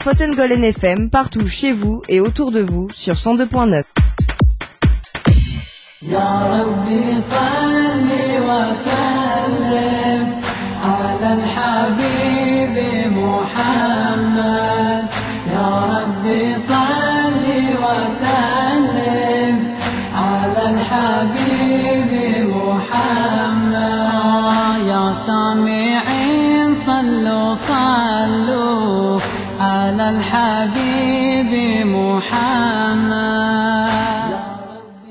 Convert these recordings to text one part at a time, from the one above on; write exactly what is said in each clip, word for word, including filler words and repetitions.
Potengol N F M, partout chez vous et autour de vous sur cent deux point neuf. يا ربي صل وسلم على الحبيب محمد. يا ربي صل وسلم على الحبيب محمد. يا سامعين صلوا صلوا على الحبيب محمد.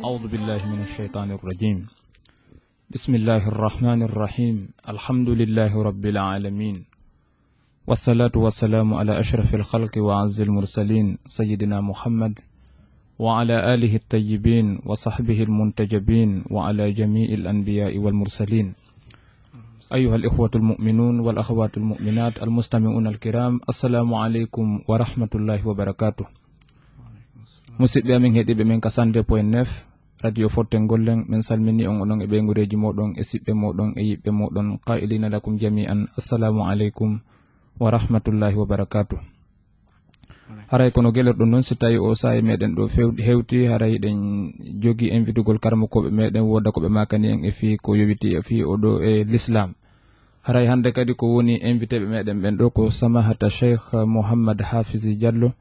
أعوذ بالله من الشيطان الرجيم. بسم الله الرحمن الرحيم. الحمد لله رب العالمين. والصلاة والسلام على أشرف الخلق وأعز المرسلين سيدنا محمد وعلى آله الطيبين وصحبه المنتجبين وعلى جميع الأنبياء والمرسلين. أيها الإخوة المؤمنون والأخوات المؤمنات المستمعون الكرام، السلام عليكم ورحمة الله وبركاته. Musidɓe amin heɗiiɓe men ka cent deux point neuf, Radio Fortengol Leng, min salmini on onon e ɓeyngureeji mooɗon e siɓɓe mooɗon e yiɓɓe mooɗon, qaa'iliina lakum jamii'an, assalamu aleykum wa rahmatullahi wa barakaatuh. Haray kono gelorɗon noon, si tawi o saa'i meɗen ɗo few-, hewti, haray hiɗen jogi invitugol karamokooɓe meɗen, wooda ko ɓe maakani en e fii ko yowiti e fii o ɗo e l'islam. Haray hannde kadi ko woni inviteeɓe meɗen ɓen ɗo ko Samahata Cheikh Mouhammad Hafizi Diallo,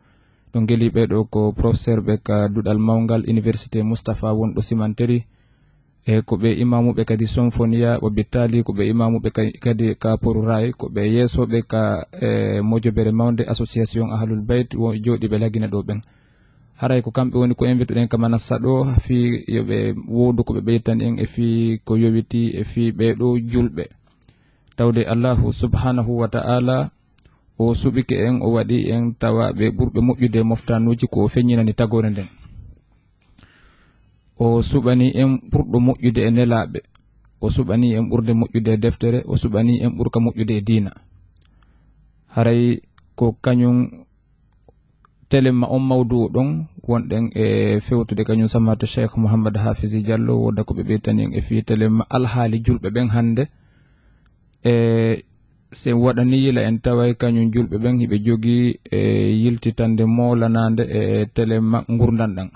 ɗo ngeli ɓe ɗo ko professeur ɓe ka duɗal mawngal Université Moustapha wonɗo Simanteri, e ko ɓe imamuɓe kadi Sonfonia, o Bittali, ko ɓe imamuɓe ka-, kadi ka Poruray, ko ɓe yeesoɓe ka, e, mojobere mawnde Association Ahlul Bayt, wo-, jooɗiiɓe Lagine ɗo ɓen. Haray ko kamɓe woni ko invituɗen ka Manassa ɗo, fii yo ɓe woodu ko ɓe ɓeytani en e fii ko yowiti e fii ɓee ɗo julɓe. Tawde Allahu subhanahu wa ta'ala, o suɓike en, o waɗi en tawa ɓe ɓurɓe moƴƴude e moftanuuji ko o feññinani tagoore nden. O suɓani en ɓurɗo moƴƴude e nelaaɓe. O suɓani en ɓurde moƴƴude e deftere. O suɓani en ɓurka moƴƴude e diina. Haray ko kañum telemma on mawdu'u ɗon wonɗen e fewtude kañum Samahata Cheikh Mouhammad Hafizi Diallo, wooda ko ɓe ɓeytani en e fii telemma alhaali julɓe ɓen hannde. E sen waɗani yila en taway kañum julɓe ɓen hiɓe jogii e yiltitande moolanaande e telemma ngurndan ɗan.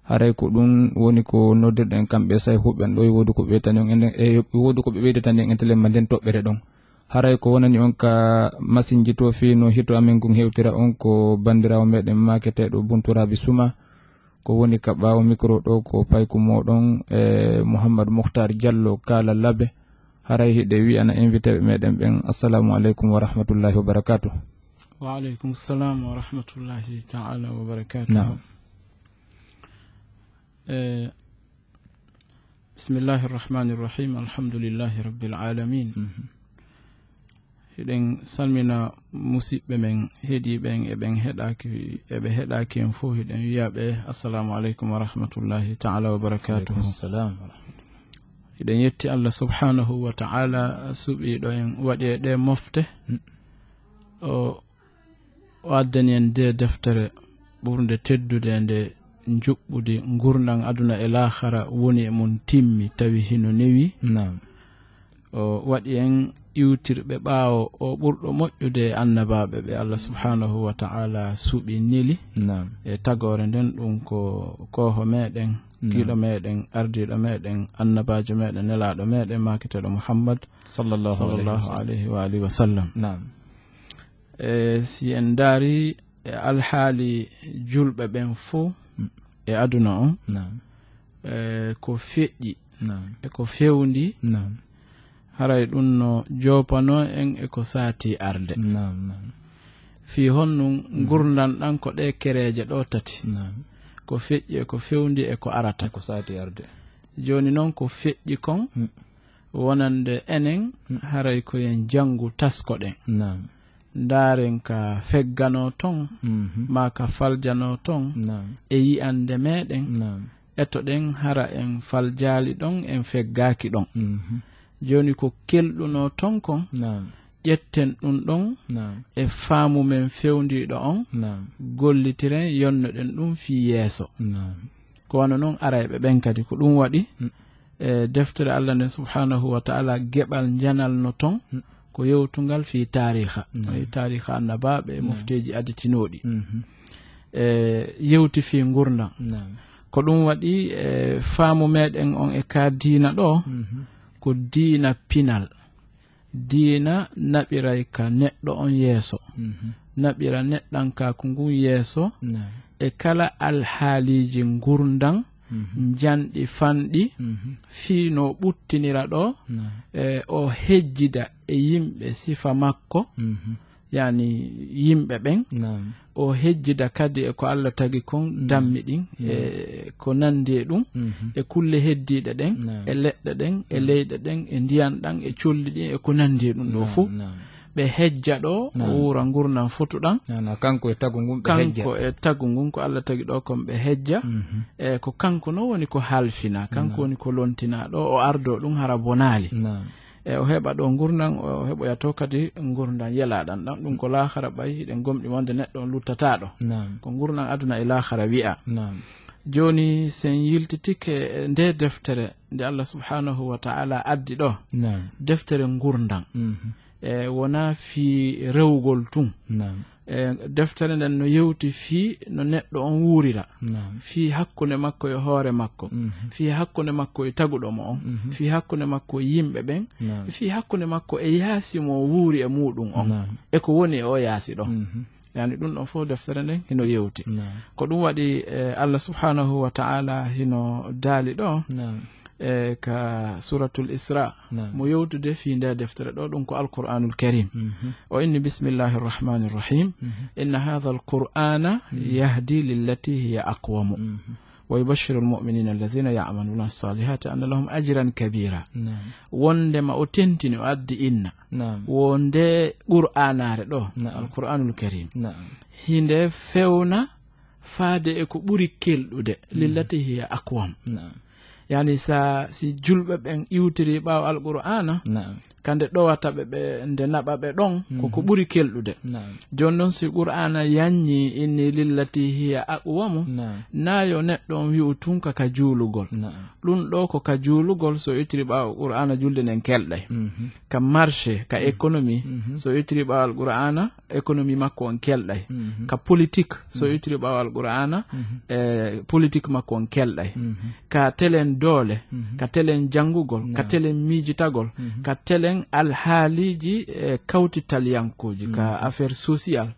Haray ko ɗum woni ko noddirɗen kamɓe sayhuɓe ɓen ɗo, e woodi ko ɓe ɓeytani en, e woodi ko ɓe ɓeydatani en e telemma nden toɓɓere ɗon. Haray ko wonani on ka masinji to fii no hito amen ngun hewtira on ko banndiraawo meɗen maaketeeɗo Bunturaabi Suma, ko woni ka ɓaawo micro ɗo ko payku moɗon, e Mouhammad Mouhtar Diallo Kaala Labe. Haray hiɗe wi'ana inviteeɓe meɗen ɓen, assalamu aleykum wa rahmatullahi wa barakatuh. Wa aleykum salam wa rahmatullahi ta'ala wa barakatuh. Naam. Eh, bismillahi rahmani rahim. Alhamdulillahi rabbil alamin. Mhm. Hiɗen salmina musiɓɓe men heɗiiɓe en, e ɓen heɗaaki, e ɓe heɗaaki en fof, hiɗen wiya ɓe, assalamu aleykum wa rahmatullahi ta'ala wa barakatuhu. Aleykum salam wa rahmatullah. Hiɗen yetti Allah subhanahu wa ta'ala suɓiiɗo en, waɗi e ɗe mofte. Mm. O, o addani en nde deftere ɓurnde teddude, nde njuɓɓudi ngurndan aduna e laakhara woni e mum timmi, tawi hino newi. Naam. O waɗi en iwtirɓe ɓaawo o ɓurɗo moƴƴude e annabaaɓe ɓe Allah subhanahu wa ta'ala suɓi neli. Naam. E tagoore nden, ɗum ko kooho meɗen, naam, kiiɗo meɗen, ardiiɗo meɗen, annabaajo meɗen, nelaaɗo meɗen, maaketeeɗo Muhammad sallallahu alayhi wa sallam. Sallallahu alayhi wa alihi wa sallam. Naam. E si en ndaari e alhaali julɓe ɓen fof, mm, e aduna on, naam, e ko feƴƴi, naam, e ko fewndi, naam, haray ɗum no joopanoo en e ko saati arde. Naam, naam. Fii honɗum, mm, ngurndan ɗan ko ɗe kereeje ɗo tati. Naam. Ko feƴƴi, e ko fewndi, e ko arata. E ko saati arde. Jooni non ko feƴƴi kon, mm, wonande enen, mm, haray ko en janngu taskoɗen. Naam. Ndaaren ka fegganoo ton, mhm, maa ka faljanoo ton, naam, e yi'ande meɗen. Naam. Etoɗen hara en faljaali ɗon, en feggaaki ɗon. Mhm. Jooni ko kelɗunoo ton kon, naam, ƴetten ɗum ɗon, naam, e faamu men fewndiiɗo on, naam, gollitiren, yonnoɗen ɗum fii yeeso. Naam. Ko wano non arayɓe ɓen kadi, ko ɗum waɗi, mm, e deftere Allah nden subhanahu wa ta'ala, geɓal njanal no ton, mm, ko yewtungal fii taariha, taariha annabaaɓe e mofteeji aditinooɗi. E yewti fii ngurndan. Ko ɗum waɗi e faamu meɗen on e ka diina ɗo, ko diina pinal. Diina naɓiray ka neɗɗo on yeeso, naɓira neɗɗankaaku ngun yeeso e kala alhaaliiji ngurndan njanɗi fanɗi, fii no ɓuttinira ɗo, e o hejjida e yimɓe sifa makko, yani yimɓe ɓen, o hejjida kadi e ko Allah tagi kon dammi ɗin, e ko nandi e ɗum, e kulle heddiiɗe ɗen, e leɗɗe ɗen, e leyɗe ɗen, e ndiyan ɗan, e colli ɗin, e ko nandi e ɗum ɗo fow. Ɓe hejja ɗo, o wuura ngurndan fotuɗan. Kanko e tagu ngun ɓe hejja. Kanko e tagu ngun ko Allah tagi ɗo kon ɓe hejja. E ko kanko no woni ko halfina, kanko woni ko lontina ɗo, o ardo ɗum hara bonaali. E o heɓa ɗo ngurndan, o heɓoya to kadi ngurndan yelaaɗan ɗan. Ɗum ko laahara ɓay hiɗen gomɗi wonde neɗɗo on luttata ɗo. Ko ngurndan aduna e laahara wi'a. Jooni sen yiltitike e nde deftere nde Allah subhanahu wa ta'ala addi ɗo. Deftere ngurndan. E wona fii rewgol tun. E deftere nden no yewti fii no neɗɗo on wuurira. Fii hakkunde makko e hoore makko. Fii hakkunde makko e taguɗo mo on. Fii hakkunde makko e yimɓe ɓen. Fii hakkunde makko e yaasi mo o wuuri e muuɗum on. E ko woni e o yaasi ɗo. Yani ɗum ɗon fof deftere nden hino yewti. Ko ɗum waɗi, e, Allah subhanahu wa ta'ala hino daali ɗo, e, ka Suratul Isra, mo yewtude fii nde deftere ɗo, ɗum ko Alqur'anul Karim. O inni, "Bismillahir Rahmanir Rahim. Inna hadha al-Qur'ana yahdi lillati hiya aqwamu. Wa yubashshirul mu'minina allazina ya'maluna as-salihati anna lahum ajran kabira." Wondema o tentini, o addi inna. Wo nde Qur'aanaare ɗo, Alqur'anul Karim. Hinde fewna faade e ko ɓuri kelɗude, lillati hiya aqwam. Yani sa, si julɓe ɓen iwtiri ɓaawo Alqur'aana, ka nde ɗowata ɓe, ɓe, nde naɓa ɓe ɗon, ko ko ɓuri kelɗude. Jooni non si Qur'aana yanyi inni lillati hiya aqwamu, na yo neɗɗo on wi'u tun ka, ka juulugol. Ɗum ɗo ko ka juulugol, so ittiri ɓaawo Qur'aana julde nden kelɗay. Ka marché, ka économie, so ittiri ɓaawo Alqur'aana, économie makko on kelɗay. Ka politique, so ittiri ɓaawo Alqur'aana, e politique makko on kelɗay. Ka telen doole, ka telen janngugol, ka telen miijitagol, ka telen alhaaliiji e kawtitaliyankooji, ka affaire sociale.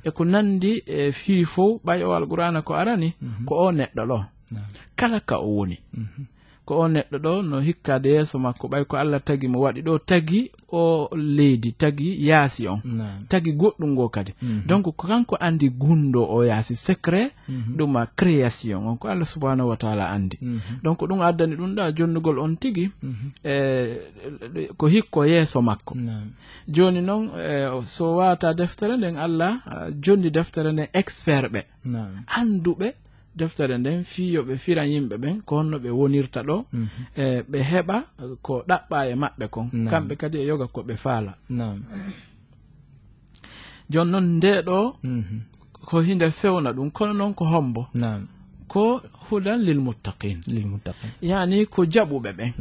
E ko nanndi e fii fow, ɓay o Alqur'aana ko arani, ko o neɗɗo ɗo. Kala ka o woni. Ko o neɗɗo ɗo no hikkaade yeeso makko, ɓay ko Allah tagi mo waɗi ɗo, tagi o leydi, tagi yaasi on, tagi goɗɗum ngo kadi. Donc, ko kanko anndi gunndo o yaasi, secret, ɗum a création on, ko Allah subhanahu wa ta'ala anndi. Donc, ɗum addani ɗum ɗa jonnugol on tigi, e, ko hikko yeeso makko. Jooni non, e, so wata deftere nden, Allah, a, jonni deftere nden expert ɓe, annduɓe, deftere nden fii yo ɓe firan yimɓe ɓen ko honno ɓe wonirta ɗo, e, ɓe heɓa ko ɗaɓɓa e maɓɓe kon. Kamɓe kadi e yoga ko ɓe faala. Jooni non nde ɗo ko hinde fewna ɗum, kono non ko hombo? Ko hudan lil muttaqin. Lil muttaqin. Yani ko jaɓuɓe ɓen.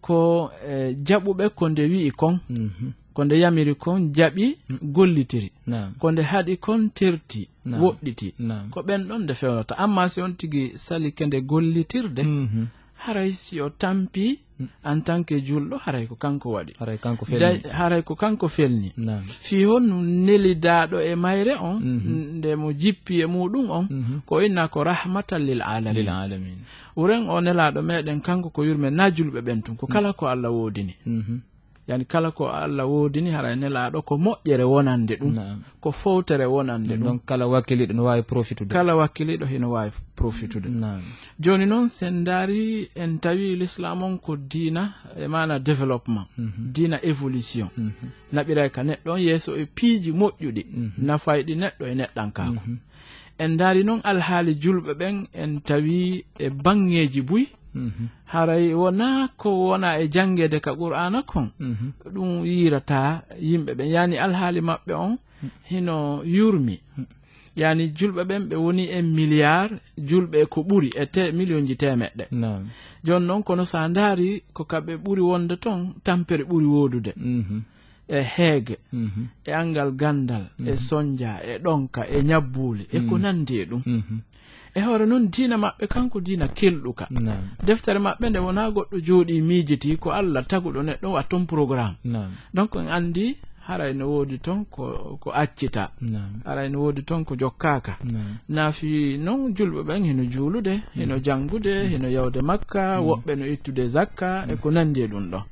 Ko, e, jaɓuɓe ko nde wi'i kon, ko nde yamiri kon, jaɓi, gollitiri. Ko nde haɗi kon, terti, woɗɗiti. Ko ɓen ɗon nde fewnata. Amma si on tigi sali ke nde gollitirde, haray si o tampi en tant que julɗo, haray ko kanko waɗi. Haray kanko felni. Day, haray ko kanko felni. Fii honno nelidaaɗo e mayre on, nde mo jippi e muɗum on, ko inna ko rahmatan lil alamin. Lil alamin. Wuren o nelaaɗo meɗen kanko ko yurme na julɓe ɓen tun, ko kala ko Allah woodini. Yani kala ko Allah woodini, haray nelaaɗo ko moƴƴere wonande ɗum, ko fowtere wonande ɗum. Donc kala wakkiliɗo no waawi profitude. Kala wakkiliɗo hino waawi profitude. Jooni non, sen ndaari, en tawi l'islam on ko diina, e maana développement, diina évolution. Naɓiray ka neɗɗo on yeeso e piiji moƴƴuɗi, nafayɗi neɗɗo e neɗɗankaaku. En ndaari non alhaali julɓe ɓen, en tawi e baŋŋeeji buy, haray wonaa ko wona e janngeede ka Qur'aana kon, ɗum yiirata yimɓe ɓen. Yani alhaali maɓɓe on hino yurmi. Yani julɓe ɓen ɓe woni e milliard, julɓe e ko ɓuri e te-, miliyonji teemeɗɗe. Jooni non kono sa ndaari ko ka ɓe ɓuri wonde ton, tampere ɓuri woodude. e heege, e anngal ganndal, e sonja, e ɗonka, e ñabbuuli, e ko nanndi e ɗum. E hoore noon, diina maɓɓe kanko diina kelɗuka. Deftere maɓɓe nde wonaa goɗɗo jooɗii miijitii, ko Allah taguɗo neɗɗo, wa toon programme. Donc en anndi haray no woodi toon ko, ko accita. Haray no woodi toon ko jokkaaka. Naafi noon julɓe ɓen hino juulude, hino janngude, hino yawde Makka, woɓɓe no ittude zakka, e ko nanndi e ɗum ɗon.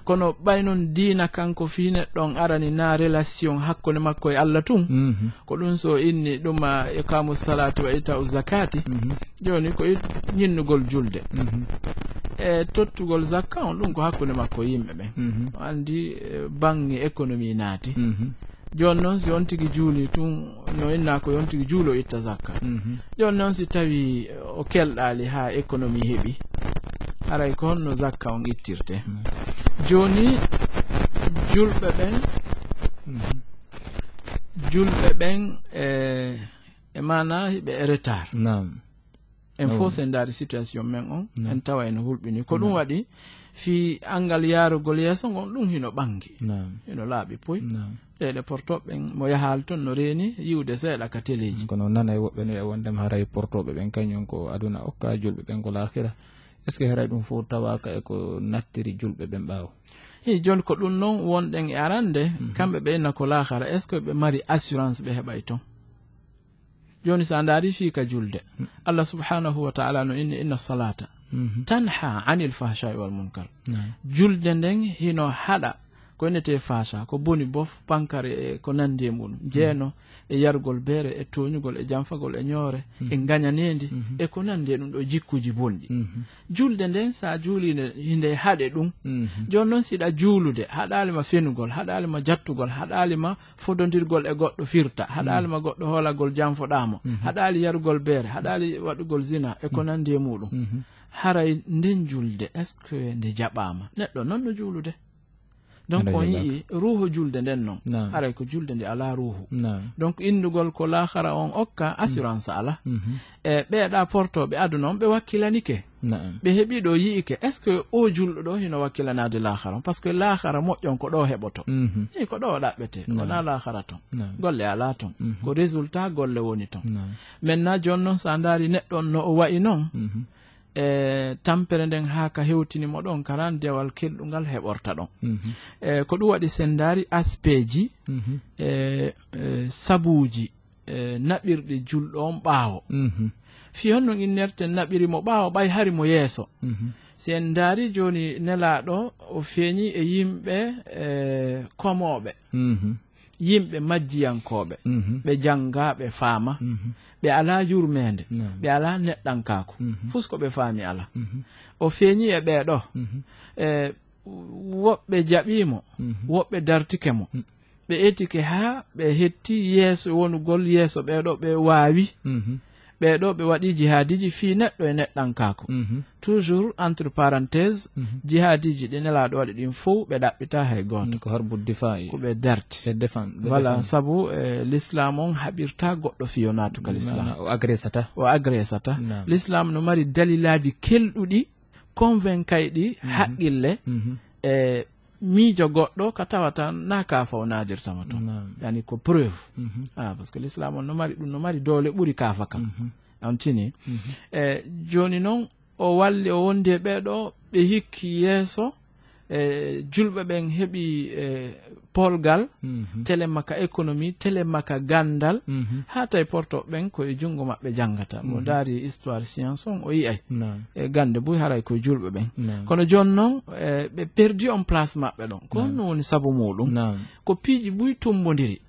Kono ɓay noon diina kanko fii neɗɗo on arani na relation hakkunde makko e Allah tun, ko ɗum so inni ɗum a iqamu salati wa itau zakati, jooni ko it-, ñinnugol julde. E tottugol zakka on, ɗum ko hakkunde makko e yimɓe ɓen. O anndi, eh, baŋŋe économie naati. Jooni noon, si on tigi juuli tun, no innaa ko yo on tigi juulo itta zakka. Jooni noon, si tawi o kelɗaali haa économie heɓi, haray ko honno zakka on ittirte? Jooni, julɓe ɓen, julɓe ɓen, e, e maanaa hiɓe e retard. En fof, so en ndaari situation men on, en tawa ene hulɓini. Ko ɗum waɗi fii anngal yaarugol yeeso ngon, ɗum hino ɓanngi. Hino laaɓi puy. Ɗeɗe portooɓe ɓen, mo yahaali toon no reeni yiwde seeɗa ka teleeji. Kono nanay woɓɓe no e wondema haray portooɓe ɓen kañum ko aduna okka, julɓe ɓen ko laakira. Est-ce que haray ɗum fof tawaaka e ko nattiri julɓe ɓen ɓaawo? Hii, jooni ko ɗum noon wonɗen e arande, kamɓe ɓe inna ko laakara, est-ce que ɓe mari assurance ɓe heɓay toon? Jooni, so a ndaari fii ka julde, Allah subhanahu wa ta'ala no inni, "Inna salata tanha anil fahsha'i wal munkar." Julde nden hino haɗa ko innetee fahsha, ko boni bof, pankare e ko nandi e muɗum, jeeno e yarugol beere, e tooñugol, e janfagol, e ñoore, e ngañaneendi, e ko nandi e ɗum ɗo jikkuuji bonɗi. Julde nden, so a juulii nde, hinde haɗe ɗum. Jooni noon, si ɗa juulude, haɗaali ma fenugol, haɗaali ma jattugol, haɗaali ma fodondirgol e goɗɗo firta, haɗaali ma goɗɗo hoolagol janfoɗaa mo, haɗaali yarugol beere, haɗaali waɗugol zina e ko nandi e muɗum. Haray nden julde, est-ce que nde jaɓaama? Neɗɗo noon no juulude. Donc on yi'i ruuhu julde nden noon. Haray ko julde nde alaa ruuhu. Donc innugol ko laakara on okka, assurance alaa. E ɓeeɗa portooɓe aduna on, ɓe wakkilanike. Ɓe heɓi ɗo yi'ike, est-ce que o julɗo ɗo hino wakkilanaade laakara on? Parce que laakara moƴƴon ko ɗo heɓoto. Ii, ko ɗo o ɗaɓɓete, wonaa laakara ton. Golle alaa ton. Ko résultat golle woni ton. Maintenant, jooni noon, so a ndaari neɗɗo on no o wa'i noon, e tampere nden haa ka hewtini mo ɗon, ka ran dewal kelɗungal heɓorta ɗon. E ko ɗum waɗi, so en ndaari aspect ji, e, e sabuuji, e, naɓirɗi julɗo on ɓaawo. Fii honno innerten naɓiri mo ɓaawo, ɓay hari mo yeeso? Si en ndaari jooni, Nelaaɗo o feeñi e yimɓe, e, komooɓe, yimɓe majjiyankooɓe, ɓe janngaa, ɓe faama, ɓe alaa yurmeende, ɓe alaa neɗɗankaaku, fus ko ɓe faami alaa. O feeñi e ɓee ɗo, e, woɓɓe jaɓii mo, woɓɓe dartike mo. Ɓe etike haa ɓe hetti yeeso wonugol yeeso ɓee ɗo ɓe waawi. Ɓee ɗo ɓe waɗi jihaadiji fii neɗɗo e neɗɗankaaku. Toujours, entre parenthèse, jihaadiji ɗi Nelaaɗo waɗi ɗin fow, ɓe ɗaɓɓitaa hay gooto. Ko harbu difa'i. Ko ɓe darti. Ɓe defan, ɓe voilà, defan. Sabu, e, l'islam on haɓirtaa goɗɗo fii yo naatu ka l'islam. Maana o agressata. O agressata. Naam. L'islam no mari dalilaaji kelɗuɗi, convaincayɗi haqqille, e, miijo goɗɗo ka tawata na ka faw naadirta mo ton. Naam. Yani ko preuve. Ah, parce que l'islam on no mari, ɗum no mari doole ɓuri kaafa kan. On tini. E, jooni noon, o walli, o wondi e ɓee ɗo, ɓe hikki yeeso, e, julɓe ɓen heɓi, e, polgal, telemma ka économie, telemma ka ganndal, haa tawi portooɓe ɓen ko e junngo maɓɓe janngata. Mo ndaari histoire science on, o yi'ay. Naam. E gannde buy haray ko e julɓe ɓen. Naam. Kono jooni noon, e, ɓe perdi on place maɓɓe ɗon. Ko honno woni sabu muɗum? Naam. Ko piiji buy tummbondiri.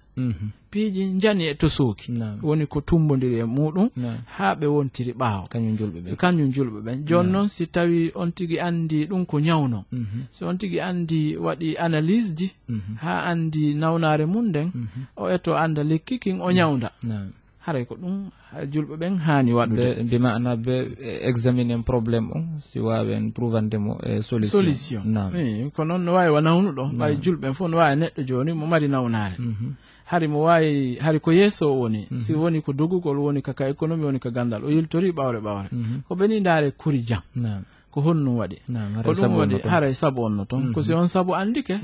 Piiji njani e tosooki. Naam. Woni ko tummbondiri e muɗum, naam, haa ɓe wontiri ɓaawo. Kañum julɓe ɓen. Kañum julɓe ɓen. Jooni noon, si tawi on tigi anndi ɗum ko ñawno, si on tigi anndi waɗi analyse ji, haa anndi nawnaare mum nden, o eto annda lekki kin, o ñawnda. Naam. Haray ko ɗum, ha, julɓe ɓen haani waɗude. Be, bi maana be, e, examinen problème on, si waawen trouvande mo, e, solution. Solution. Naam. Ii, ko noon no waawi wa nawnuɗo, ɓay julɓe ɓen fof no waawi neɗɗo jooni mo mari nawnaare. Hari mo waawi, hari ko yeeso o woni. Si woni ko dogugol, woni ka, ka économie, woni ka ganndal, o yiltori ɓawre ɓawre. Ko ɓe ni ndaare kuri jam. Naam. Ko honɗum waɗi? Naam, ko haray ɗum sabu waɗi wonno toon. Haray sabu wonno toon. Ko si on sabu anndike,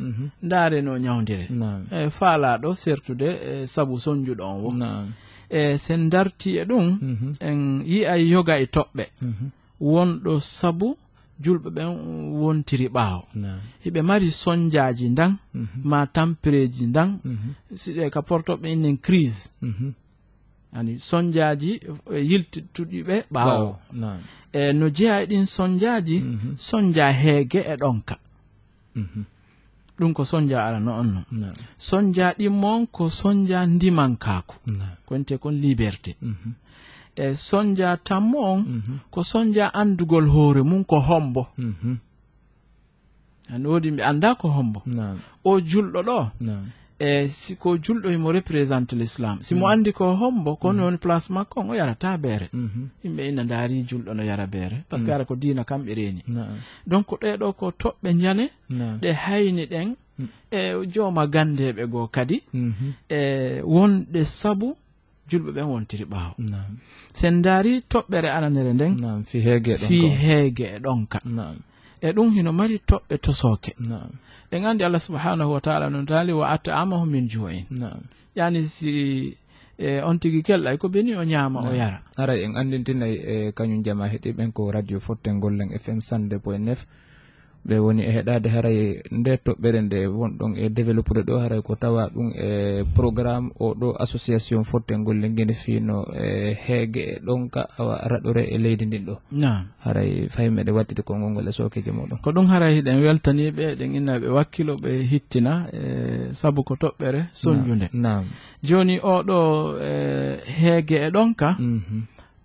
ndaare no ñawndire. Naam. E faalaaɗo sertude e sabu sonnjuɗo on wo. Naam. E sen dartii e ɗum, en yi'ay yoga e toɓɓe wonɗo sabu julɓe ɓen wontiri ɓaawo. Naam. Hiɓe mari sonnjaaji ndan, maa tampereeji ndan, si ɗe ka portoɓe innen crise. Ani sonnjaaji, e, yiltituɗi ɓe ɓaawo. Ɓaawo, naam. E no jeyaa e ɗin sonnjaaji, sonnjaa heege e ɗonka. Ɗum ko sonnjaa arano on non. Naam. Sonnjaa ɗimmo on ko sonnjaa ndimankaaku. Naam. Ko wiyetee kon liberté. E sonnjaa tammo on ko sonnjaa anndugol hoore mum ko hombo. An woodi ɓe anndaa ko hombo. Naam. O julɗo ɗo, naam, e si ko julɗo himo représente l'islam. Si mo anndi ko hombo, ko honɗum woni place makko on, o yarataa beere. Yimɓe ina ndaari julɗo no yara beere, parce que hara ko diina kam ɓe reeni. Naam. Donc ɗee ɗoo ko toɓɓe njane, naam, ɗe hayni ɗen, e jooma ganndeeɓe goo kadi, e wonde sabu julɓe ɓen wontiri ɓaawo. Naam. Sen ndaari toɓɓere aranere nden, naam, fii heege e ɗonka. Fii heege e ɗonka. Naam. E ɗum hino mari toɓɓe tosooke. Naam. Ɗen anndi Allah subhanahu wa ta'ala no daali, "Wa at'amahum min ju'in." Naam. Yani si, e, on tigi kelɗay ko beni o ñaama, o yara. Haray en anndintinay, e, kañum jamaa heɗiiɓe ɓen ko Radio Fottengol Len F M cent deux point neuf. Ɓe woni e heɗaade haray nde toɓɓere nde wonɗon e développude ɗo, haray ko tawa ɗum e programme o ɗo association Fottengol Len Gine fii no e heege e ɗonka awa raɗore e leydi ndin ɗo. Naam. Haray fay meɗe wattide konngol ngol e sookeeji muɗum. Ko ɗum haray hiɗen weltaniiɓe, eɗen inna ɓe wakkilo, ɓe hittina e sabu ko toɓɓere sonnjunde. Naam. Jooni o ɗo e heege e ɗonka,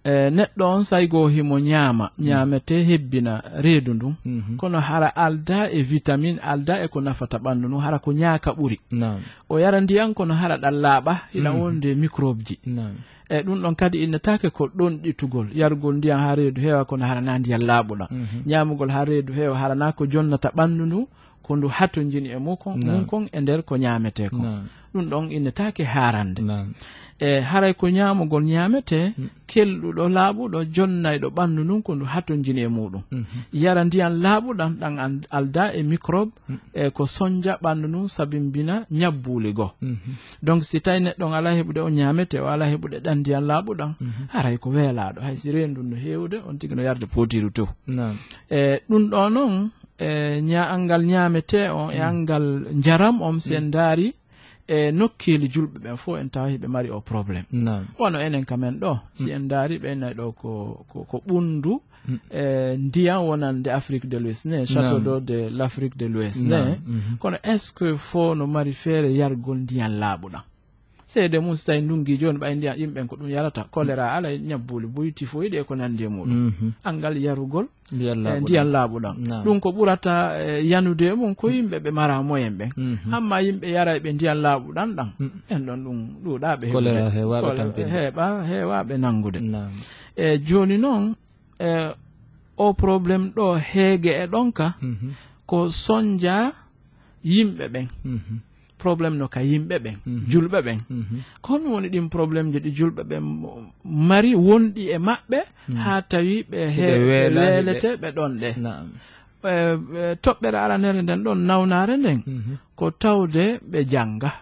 e, neɗɗo on, say goo himo ñaama, ñaametee hebbina reedu ndun. Kono hara aldaa e vitamine, aldaa e ko nafata ɓanndu ndun, hara ko ñaaka ɓuri. Naam. O yara ndiyan, kono hara ɗan laaɓa, hiɗan wonde microbe ji. Naam. E ɗum ɗon kadi innetaake ko ɗonɗitugol, yarugol ndiyan haa reedu heewa, kono hara naa ndiyan laaɓuɗan. Ñaamugol haa reedu heewa, hara naa ko jonnata ɓanndu ndun, ko ndu hatonjini e mum kon, mum kon e nder ko ñaametee kon. Naam. Ɗum ɗon innetaake haarande. Naam. E haray ko ñaamugol ñaametee, kelɗuɗo, laaɓuɗo, jonnayɗo ɓanndu ndun, ko ndu hatonjini e muuɗum. Yara ndiyan laaɓuɗan, ɗan an-, aldaa e microbe, e ko sonnja ɓanndu ndun, sabimbina ñabbuuli goo. Donc, si tawi neɗɗo on alaa heɓude o ñaametee, o alaa heɓude ɗan ndiyan laaɓuɗan, haray ko weelaaɗo. Hay si reendu ndun no heewude, on tigi no yarde potiru tew. Naam. E ɗum ɗoo non, e ña-, anngal ñaametee on e anngal njaram on, si en ndaari e nokkeeli julɓe ɓen fof, en tawa hiɓe mari o problème. Naam. Wano enen ka men ɗoo, si en ndaari ɓe nay ɗoo ko, ko, ko ɓunndu, e ndiyan wonande Afrique de l'Ouest ne, Château d'eau de l'Afrique de l'Ouest ne. Naam. Kono est-ce que fof no mari feere yargol ndiyan laaɓuɗan? Seede mum, si tawi ndunngi jooni, ɓay ndiyan yimɓe ɓen ko ɗum yarata, choléra alay, ñabbuuli buy, typhoïde e ko nanndi e muuɗum. Anngal yarugol ndiyan e laaɓuɗan. Ndiyan laaɓuɗan. Naam. Ɗum ko ɓurata, e, yanude e mum ko yimɓe ɓe maraa moyen ɓen. Amma yimɓe yarayɓe ndiyan laaɓuɗan ɗan, ɓen ɗon ɗum ɗuuɗaa ɓe heɓude. Choléra heewaa ɓe tampinde. Heeɓa-, heewaa ɓe nanngude. Naam. E jooni non, e, o problème ɗoo heege e ɗonka, ko sonnja yimɓe ɓen. Problème no ka yimɓe ɓen, julɓe ɓen. Ko honɗum woni ɗin problème ji ɗi julɓe ɓen mo-, mari wonɗi e maɓɓe, haa tawi ɓe si ɓe he-, ɓe weelaani ɓe weeletee ɓe ɗon ɗe? Naam. E, e, toɓɓere aranere nden ɗon nawnaare nden, ko tawde ɓe jannga.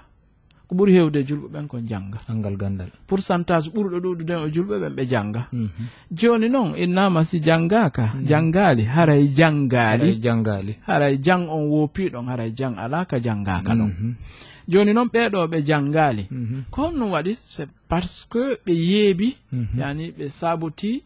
Ko ɓuri heewde e julɓe ɓen ko jannga. Anngal ganndal. Pourcentage ɓurɗo ɗuuɗude o julɓe ɓen ɓe jannga. Jooni non, innaama si janngaaka, janngaali, haray janngaali. Haray janngaali. Haray jang on woopii ɗon, haray jang alaa ka janngaaka ɗon. Jooni non, ɓee ɗoo ɓe janngaali. Ko honɗum waɗi? C'est parce que ɓe yeebi, yani ɓe sabotii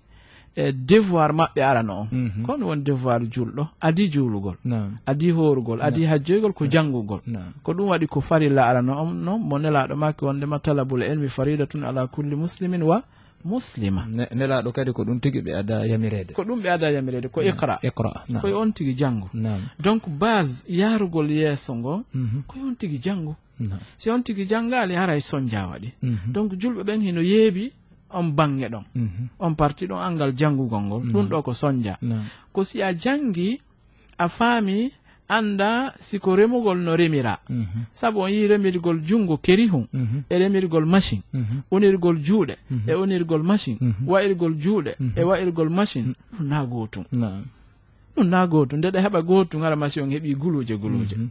e devoir maɓɓe arano on. Ko honɗum woni devoir julɗo? Adii juulugol, naam, adii hoorugol, naam, adii hajjoygol, ko janngugol. Naam. Ko ɗum waɗi ko farilla arano on non, mo Nelaaɗo maaki wondema talabul ilmi faridatun ala kulli muslimin wa muslima. Ne-, Nelaaɗo kadi ko ɗum tigi ɓe ada yamireede. Ko ɗum ɓe ada yamireede, ko iqra. Iqra, naam. Ko e on tigi janngu. Naam. Donc, base yahrugol yeeso ngo, ko e on tigi janngu. Naam. Si on tigi janngaali, haray sonnja waɗi. Donc, julɓe ɓen hino yeebi on baŋŋe ɗon. On parti ɗon anngal janngugol ngol. Ɗum ɗoo ko sonnja. Naam. Ko si a janngi, a faami, annda si ko remugol no remiraa. Sabu on yii remirgol junngo kerihun, e remirgol machine, unirgol juuɗe, e unirgol machine, wa'irgol juuɗe, e wa'irgol machine, ɗum naa gootum. Naam. Ɗum na gootu, nde ɗa heɓa gootu, hara machine on heɓi guluuje, guluuje. Mhm.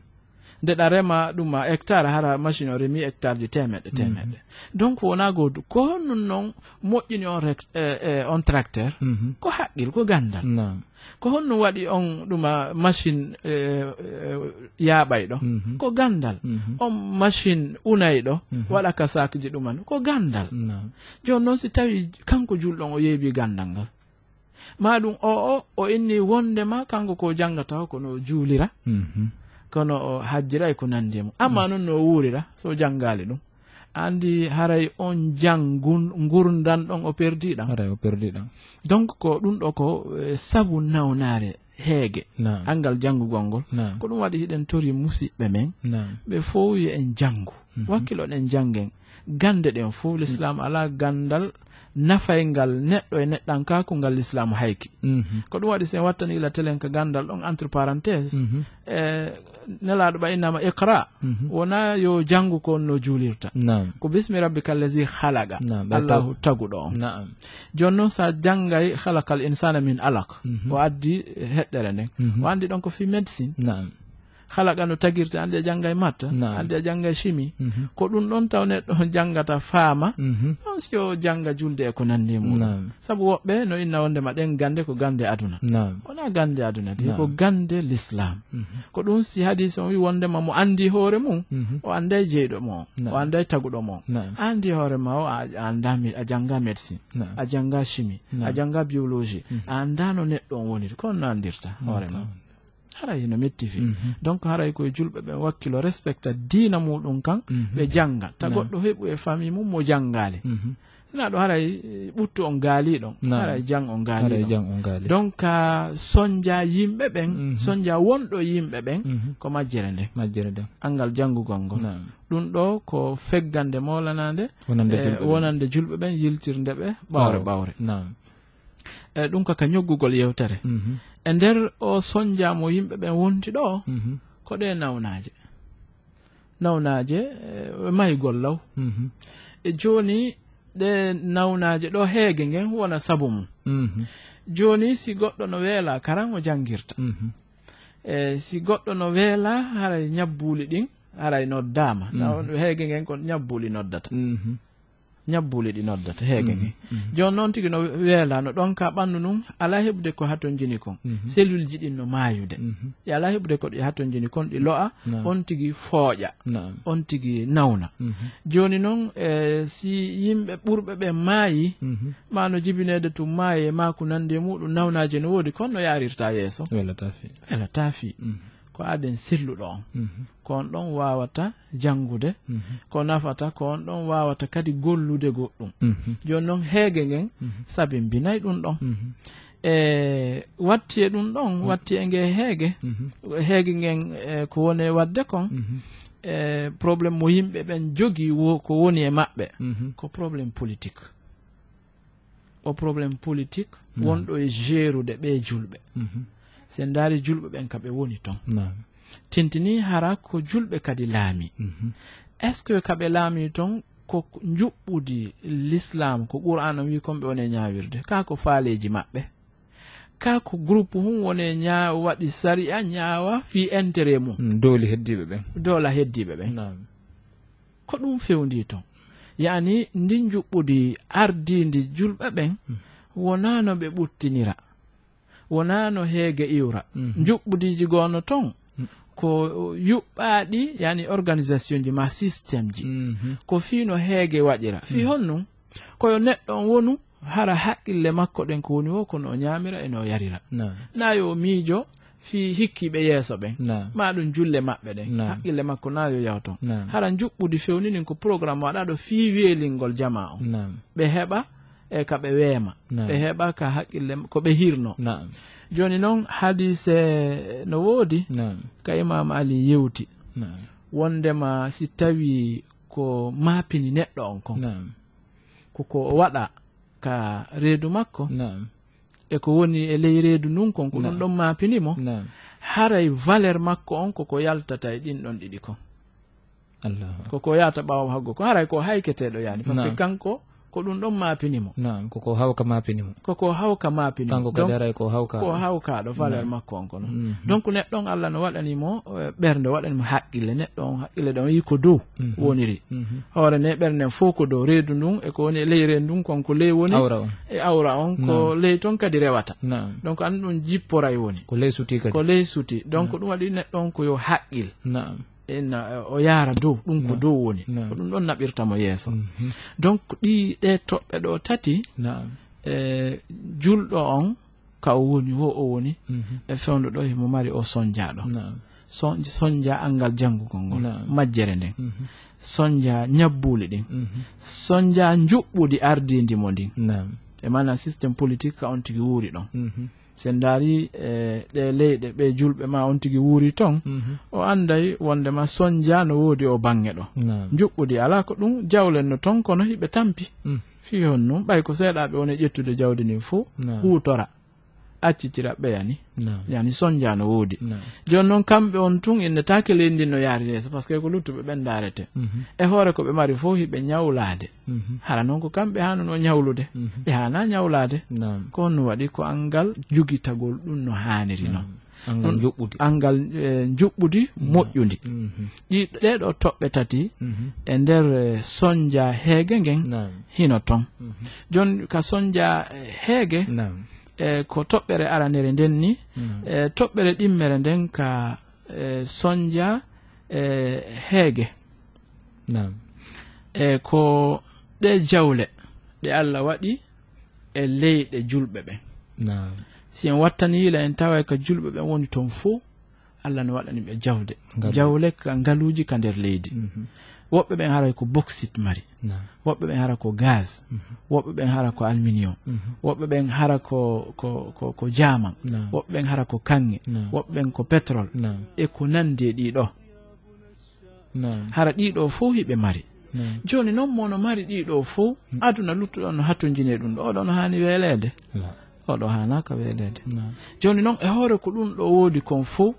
Nde ɗa rema ɗum a hectare, hara machine o remi hectare ji teemeɗɗe, mhm, teemeɗɗe. Donc, wona gootu. Ko honɗum noon moƴƴini on rek-, eh, eh, on tracteur? Mhm. Ko haqqil, ko ganndal. Naam. Ko honɗum waɗi on ɗum a machine, eh, eh, yaaɓayɗo? Mhm. Ko ganndal. Mhm. On machine unayɗo, mhm, waɗa ka saakji ɗuman, ko ganndal. Naam. Jooni noon, si tawi kanko julɗo on o yeebi ganndal ngal, ma ɗum o, o, o inni wondema kanko ko janngata o, kono o juulira, mhm, kono o hajjira e ko nanndi e mum. Amma, mm, noon no o wuurira, so o janngaali ɗum. Anndi haray on janngun-, ngurndan ɗon o perdi ɗam. Haray o perdi ɗam. Donc, ko ɗum ɗo ko, eh, sabu nawnaare heege. Naam. Anngal janngugol ngol. Naam. Ko ɗum waɗi hiɗen tori musiɓɓe men. Naam. Ɓe fof yo en janngu. Mhm. Wakkilo ɗen janngen. Gannde ɗen fof, Lislaam alaa ganndal nafayngal neɗɗo e neɗɗankaaku ngal Lislaam hayki. Mhm. Ko ɗum waɗi, so en wattani ila telen ka ganndal ɗon, entre parenthèse, mhm, e Nelaaɗo ɓa innama iqra, mhm, wona yo janngu ko no juulirta. Naam. Ko bismi rabbika allazi khalaqa. Naam, ɓe Allahu tagu-, taguɗo on. Naam. Jooni noon, sa janngay khalaqal insana min alaq, mhm, o addi heɗɗere nden. Mhm. O anndi ɗon ko fii médecine. Naam. Khalaqa no tagirta, anndi a janngay matta, naam, anndi a janngay chimie. Mhm. Ko ɗum ɗon taw neɗɗo on janngata faama, mhm, on si o jannga julde e ko nanndi e muɗum. Naam. Sabu woɓɓe no inna wondema ɗen gannde ko gannde aduna. Naam. Wona gannde aduna de, naam, ko gannde Lislaam. Mhm. Ko ɗum si hadiis on wi wondema mo anndi hoore mum, mhm, o annday jeyɗo mo, naam, o annday taguɗo mo. Naam. A anndi hoore ma o, a, a annda me-, a jannga médecine, naam, a jannga chimie, naam, a jannga biologie, mhm, a annda no neɗɗo on woniri, ko on no anndirta hoore ma. Naam. Haray no metti fii. Mhm. Donc, haray ko e julɓe ɓen wakkilo respecta diina muɗum kan, mhm, ɓe jannga. Ta, naam, goɗɗo heɓu e famille mum mo janngaali. Mhm. Sina ɗo haray, eh, ɓuttu on gaali ɗon. Naam. Haray jang on gaali, haray ɗon. Jang on gaali. Donc, ka sonja yimɓe ɓen, mhm, sonja wonɗo yimɓe ɓen, mhm, ko majjere nden. Majjere nden. Anngal janngugol ngol. Naam. Ɗum ɗo ko feggande moolanaande, wonande, eh, julɓe ɓen, wonande julɓe ɓen, yiltirde ɓe ɓawre, ɓawre, ɓawre. Naam. E ɗum ko ka ñoggugol yewtere. Mhm. E nder o sonja mo yimɓe ɓen wonti ɗo, mhm, ko ɗe nawnaaje. Nawnaaje, e, maygol law. Mhm. E jooni, ɗe nawnaaje ɗo, heege ngen wona sabu mum. Mhm. Jooni, si goɗɗo no weela, karan o janngirta. Mhm. E si goɗɗo no weela, haray ñabbuuli ɗin, haray noddaama. Mhm. Naw-, heege ngen ko ñabbuuli noddata. Mhm. Ñabbuuli ɗi noddata heege nge. Mhm, mhm. Jooni noon tigi no weela, no ɗonka ɓanndu ndun, alaa heɓude ko hatonjini kon. Mhm. Cellule ji ɗin no maayude. Mhm. Ɗi alaa heɓude ko ɗi hatonjini kon, ɗi lo'a, naam, on tigi fooƴa. Naam. On tigi nawna. Mhm. Jooni noon, e, si yimɓe ɓurɓe ɓe maayi, mhm, ma no jibineede tun maaye, ma ko nanndi e muɗum, nawnaaje no woodi, kono no yaarirta yeeso. Welataa fii. Welataa fii. Mhm. Ko aden selluɗo on. Mhm. Ko on ɗon waawata janngude, mhm, ko nafata, ko on ɗon waawata kadi gollude goɗɗum. Mhm. Jooni noon, heege ngen, mhm, sabimbinay ɗum ɗon. Mhm. E watti e ɗum ɗon, mhm, watti e nge heege, mhm, heege ngen, e ko woni e waɗde kon, mhm, e problème mo yimɓe ɓen jogii wo-, ko woni e maɓɓe, mhm, ko problème politique. O problème politique, mhm, wonɗo e jeerude ɓe julɓe. Mhm. Si en ndaari julɓe ɓen ka ɓe woni ton. Naam. Tintini hara ko julɓe kadi laami. Mhm. Est-ce que ka ɓe laami ton ko njuɓɓudi l'islam, ko Qur'an on wi kon ɓe woni e ñaawirde? Ka ko faaleeji maɓɓe? Ka ko groupe hun woni e ñaa-, waɗi sariya ñaawa fii intérêt mum? Mm, dooli heddiiɓe ɓen. Doola heddiiɓe ɓen. Naam. Ko ɗum fewndii ton. Yaani, ndin njuɓɓudi ardiindi julɓe ɓen, hmm, wonaa no ɓe ɓuttinira, wonaa no heege iwra. Mhm. Njuɓɓudiiji goo no ton, hmm, ko yuɓɓaaɗi, yaani organisation ji maa système ji. Mhm. Ko fii no heege waɗira. Fii, hmm, honɗum? Ko yo neɗɗo on wonu hara haqqille makko ɗen ko woni wo, ko no o ñaamira e no o yarira. Naam. Naa yo o miijo fii hikkiiɓe yeeso ɓen, naam, maa ɗum julle maɓɓe ɗen. Naam. Haqqille makko naa yo yaw ton. Naam. Hara njuɓɓudi fewninin ko programme waɗaaɗo fii weelingol jamaa on. Naam. Ɓe heɓa e ka ɓe weema. Naam. Ɓe heɓa ka haqqille m-, ko ɓe hirno. Naam. Jooni noon, hadiise no woodi, naam, ka Imaam Ali yewti. Naam. Wondema si tawii ko maapini neɗɗo on kon, naam, ko ko o waɗa ka reedu makko, naam, e ko woni e ley reedu ndun kon, ko ɗum, naam, ɗon maapini mo, naam, haray valeur makko on ko ko yaltata e ɗin ɗon ɗiɗi kon. Allahu akbar. Ko ko yaata ɓaawo haggo ko, haray ko hayketeeɗo, yaani, parce que, naam, kanko Ko ɗum ɗon maapini mo. Naam, ko ko hawka maapini mo. Ko ko hawka maapini mo. Kanko kadi haray ko hawkaaɗo. Ko hawkaaɗo, valeur makko on kono. Mhm. Donc, neɗɗo on, Allah no waɗani mo, eh, ɓernde, waɗani mo haqqille. Neɗɗo on, haqqille ɗon yii ko dow woniri. Mhm. Hoore ne, ɓernde nden fof ko dow. Reedu ndun e ko woni e ley reedu ndun, kon ko ley woni. Awra on. E awra on, ko ley ton kadi rewata. Naam. Donc, an ɗum jipporay woni. Ko ley suti kadi. Ko ley suti. Donc, ɗum waɗi neɗɗo on ko yo haqqil. Naam. Ena, o yaara dow, ɗum ko dow woni. Naam. Ko ɗum ɗon naɓirta mo yeeso. Mhm. Donc, ɗi, ɗe toɓɓe ɗo tati, naam, e, julɗo on, ka o woni, wo o woni, mhm, e fewndo ɗo, himo mari o sonjaaɗo. Naam. Son-, sonja anngal janngugol ngol, naam, majjere nden. Mhm. Sonja ñabbuuli ɗin. Mhm. Sonja njuɓɓudi ardiindi mo ndin. Naam. E maanaa système politique ka on tigi wuuri ɗon. Mhm. Si en ndaari, e, ɗe leyɗe, ɓe julɓe ma on tigi wuuri ton, mhm, o annday wonndema sonja no woodi o baŋŋe ɗo. Naam. Njuɓɓudi alaa ko ɗum, jawle no ton, kono hiɓe tampi. Mm. Fii honɗum? Ɓay ko seeɗaaɓe woni ƴettude jawdi ndin fow, naam, huutora, accitira ɓeya ni. Naam. Yani sonja no woodi. Naam. Jooni noon, kamɓe on tun innetaake leydi ndin no yaari yeeso, parce que ko luttuɓe ɓen ndaarete. Mhm. E hoore ko ɓe mari fow hiɓe ñawlaade. Mhm. Hara noon ko kamɓe haanunoo ñawlude. Mhm. Ɓe haanaa ñawlaade. Naam. Ko honno waɗi? Ko anngal jogitagol ɗum no haaniri noon. Naam. Anngal ɗum njuɓɓudi. Anngal, eh, njuɓɓudi, naam, moƴƴundi. Mhm. Ɗi, ɗee ɗoo toɓɓe tati, mhm, e nder, eh, sonja heege ngen, naam, hino ton. Mhm. Jooni ka sonja, eh, heege, naam, eh, ko toɓɓere aranere nden ni, naam, eh, toɓɓere ɗimmere nden ka, eh, sonja, eh, heege. Naam. E ko ɗe jawle ɗe Allah waɗi e leyɗe julɓe ɓen. Naam. Si en wattani yila, en taway ka julɓe ɓen woni ton fow, Allah no waɗani ɓe jawde. Ngalu. Jawle ka ngaluuji ka nder leydi. Mhm. Woɓɓe ɓen haray ko bauxite mari. Naam. Woɓɓe ɓen hara ko gaz. Mhm. Woɓɓe ɓen hara ko aluminium. Mhm. Woɓɓe ɓen hara ko, ko, ko, ko jaaman. Naam. Woɓɓe ɓen hara ko kaŋŋe. Naam. Woɓɓe ɓen ko pétrole. Naam. E ko nandi e ɗii ɗoo. Naam. Hara ɗii ɗoo fow hiɓe mari. Naam. Jooni noon, mo no mari ɗii ɗoo fow, mm, aduna luttuɗo no hatonjini e ɗum ɗoo, oɗo no haani weeleede? La. Oɗo haanaaka weeleede. Naam. Jooni noon, e hoore ko ɗum ɗoo woodi kon fow,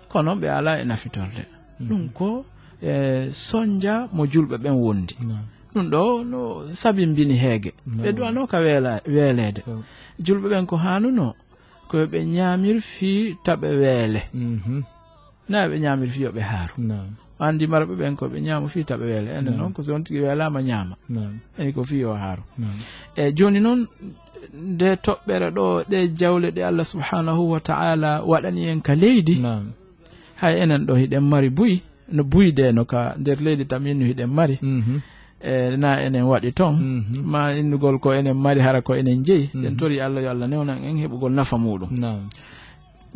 kono ɓe alaa e nafitorde. Mhm. Ɗum ko, e, sonja mo julɓe ɓen wondi. Naam. Ɗum ɗoo no sabimbini heege. Naam. Ɓe duwanoo ka weela-, weeleede. Ko. Julɓe ɓen ko haanunoo, ko yo ɓe ñaamir fii taɓe weele. Mhm. Na ɓe ñaamir fii yo ɓe haaru. Naam. Anndi marɓe ɓen ko ɓe ñaama fii taɓe weele. Enen, naam, noon ko si on tigi weelaama ñaama. Naam. Ey ko fii yo haaru. Naam. E jooni noon, nde toɓɓere ɗoo, ɗe jawle ɗe Allah subhanahu wa ta'ala waɗani en ka leydi. Naam. Hay enen ɗoo hiɗen mari buy, no buy de no ka nder leydi tam innu hiɗen mari. Mhm. E na enen waɗi ton. Mhm. Ma innugol ko enen mari hara ko enen jeyi. Mhm. Ɗen tori Allah yo Allah newnan en heɓugol nafa muuɗum. Naam.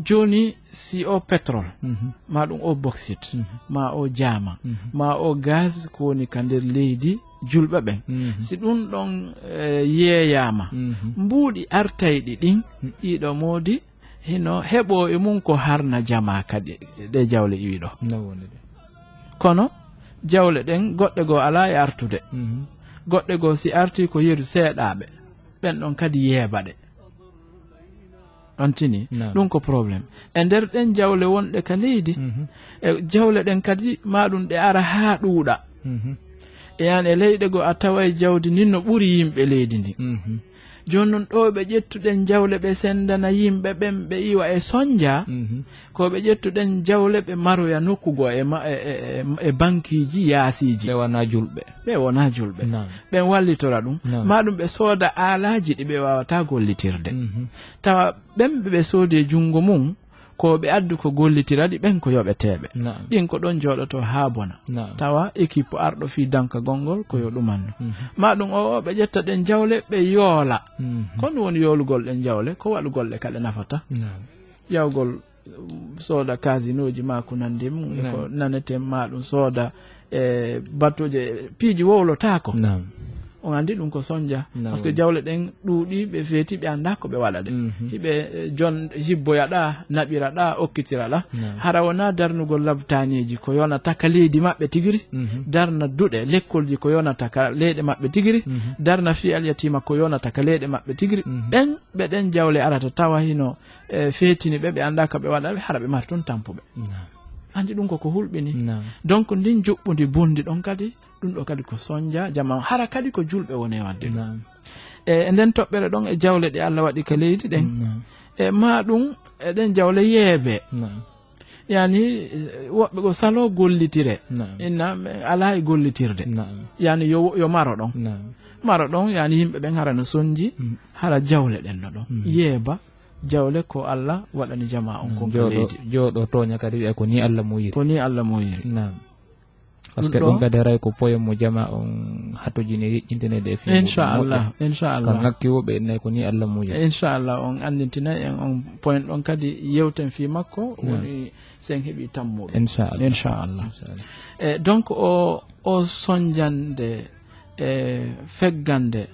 Jooni, si o pétrole, mhm, ma ɗum o bauxite, mhm, ma o jaama, mhm, ma o gaz ko woni ka nder leydi julɓe ɓen, mhm, si ɗum ɗon, eh, yeeyaama, mhm, mbuuɗi artayɗi ɗin, mhm, ɗiɗo moodi, hino heɓoo e mum ko harna jamaa kadi ɗe jawle iwi ɗo. No woni ɗe? Kono jawle ɗen, goɗɗe goo alaa e artude. Mhm. Goɗɗe goo si artii ko yeru seeɗaaɓe, ɓen ɗon kadi yeeba ɗe. On tini? Naam. Ɗum ko problème. E nder ɗen jawle wonɗe ka leydi, mhm, e jawle ɗen kadi, ma ɗum ɗe ara haa ɗuuɗa. Mhm. E an e leyɗe goo a taway jawdi ndin no ɓuri yimɓe leydi ndin. Mhm. Jooni noon ɗo ɓe ƴettuɗen jawle ɓe sendana yimɓe ɓen ɓe iwa e sonja, mhm, ko ɓe ƴettuɗen jawle ɓe maroya nokku goo e ma-, e, e, e, e bankiiji yaasiiji. Ɓe wonaa julɓe. Ɓe wonaa julɓe. Naam. Ɓen wallitora ɗum. Naam. Ma ɗum ɓe sooda aalaaji ɗi ɓe waawataa gollitirde. Mhm. Tawa ɓen ɓe ɓe soodi e junngo mum, ko ɓe addu ko gollitira ɗi, ɓen ko yoɓeteeɓe. Naam. Ɗin ko ɗon jooɗotoo haa bona. Naam. Tawa équipe arɗo fii dankagol ngol ko yo ɗumanno. Mhm. Ma ɗum o, o ɓe ƴetta ɗen jawle ɓe yoola. Mhm. Ko ɗum woni yoolugol ɗen jawle, ko waɗugol ɗe ka ɗe nafata. Naam. Ƴawgol, um, sooda kasinooji ma ko nandi e mum, e ko, naam, naneten ma ɗum sooda, e, batooje, piiji wowlotaako. Naam. On anndi ɗum ko sonja. Naam. Parce que jawle ɗen ɗuuɗi, ɓe feeti, ɓe anndaa ko ɓe waɗa ɗe. Mhm. Hiɓe, eh, jon-, jibboya ɗa, naɓira ɗa, okkitira ɗa. Naam. Hara wonaa darnugol labtaaneeji ko yonata ka leydi maɓɓe tigiri. Mhm. Darna duɗe lekkolji ko yonata ka leyɗe maɓɓe tigiri. Mhm. Darna fii alyatiima ko yonata ka leyɗe maɓɓe tigiri. Mhm. Ɓen, ɓe ɗen jawle arata tawa hino, eh, feetini ɓe, ɓe anndaa ko ɓe waɗa ɓe, hara ɓe mari tun tampuɓe. Naam. Anndi ɗum ko ko hulɓini. Naam. Donc, ndin juɓɓudi bonndi ɗon kadi, Ɗum ɗo kadi ko sonja jama, hara kadi ko julɓe woni e waɗde ɗum. Naam. E, e nden toɓɓere ɗon e jawle ɗe Allah waɗi ka leydi ɗen. Naam. E ma ɗum, e ɗen jawle yeebe. Naam. Yani, eh, woɓɓe ko salo gollitire. Naam. Inna, eh, alaa e gollitirde. Naam. Yani, yo, yo maro ɗon. Naam. Maro ɗon, yani, yimɓe ɓen hara no sonji, Mm. hara jawle ɗen no ɗon. Mm. Yeeba, jawle ko Allah waɗani jama on Naam. kon ko Jooɗo, leydi. jooɗo tooña kadi wi'a ko ni Allah muyiri. Ko ni Allah muyiri. Naam. Parce que Ɗum ɗo ɗum kadi haray ko poyon mo jama on hatojini e yeƴƴinteneede e fii muɗum Inchallah, moƴƴa. Ka inchallah. ŋakki wo ɓe innay ko ni Allah muyiri. Inchallah, on anndintinay en on point ɗon kadi yewten fii makko, Naam. woni sen heɓi tammuɗo. Inchallah. Inchallah. Inchallah. E, donc, o, o sonjande, e, feggande,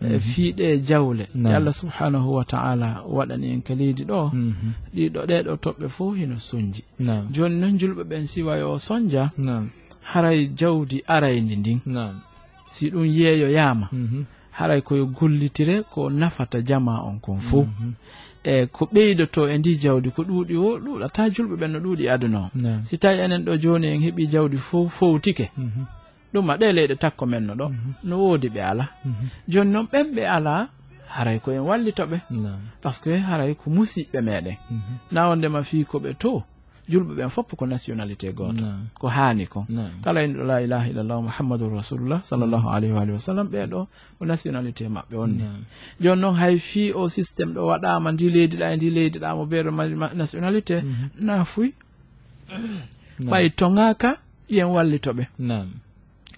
e, Mhm. fii ɗe jawle, ɗe Naam. Allah subhanahu wa ta'ala waɗani en ka leydi ɗo, Mhm. ɗiɗo ɗee ɗo toɓɓe fof hino sonji. Naam. Jooni non julɓe ɓen si wayo o sonja, Naam. haray jawdi arayndi ndin. Naam. Si ɗum yeeyoyaama, Mhm. haray ko yo gollitire ko nafata jama on kon fof. Mhm. E ko ɓeydoto e ndi jawdi ko ɗuuɗi o ɗuuɗata julɓe ɓen no ɗuuɗi e aduna o. Naam. Si tawi enen ɗo jooni en heɓi jawdi fof fowtike, Mhm. ɗum ma ɗe leyɗe takko men no ɗo, Mhm. no woodi ɓe ala. Mhm. Jooni non ɓen ɓe ala, haray ko en wallito ɓe. Naam. Parce que haray ko musiɓɓe meɗen. Mhm. Na wonde ma fii ko ɓe to, julɓe ɓen fof ko nationalité gooto. Naam. Ko haani kon. Naam. Kala inɗo la ilaha illallah Muhammadur Rasulullah sallallahu alayhi wa alihi wa sallam, ɓee ɗo ko nationalité maɓɓe on ni. Naam. Jooni non hay fii o système ɗo waɗaama ndi leydi ɗa e ndi leydi ɗa mo beero ma, ma, nationalité, Mhm. na fuy. Naam. Ɓay toŋaaka, yen wallito ɓe. Naam.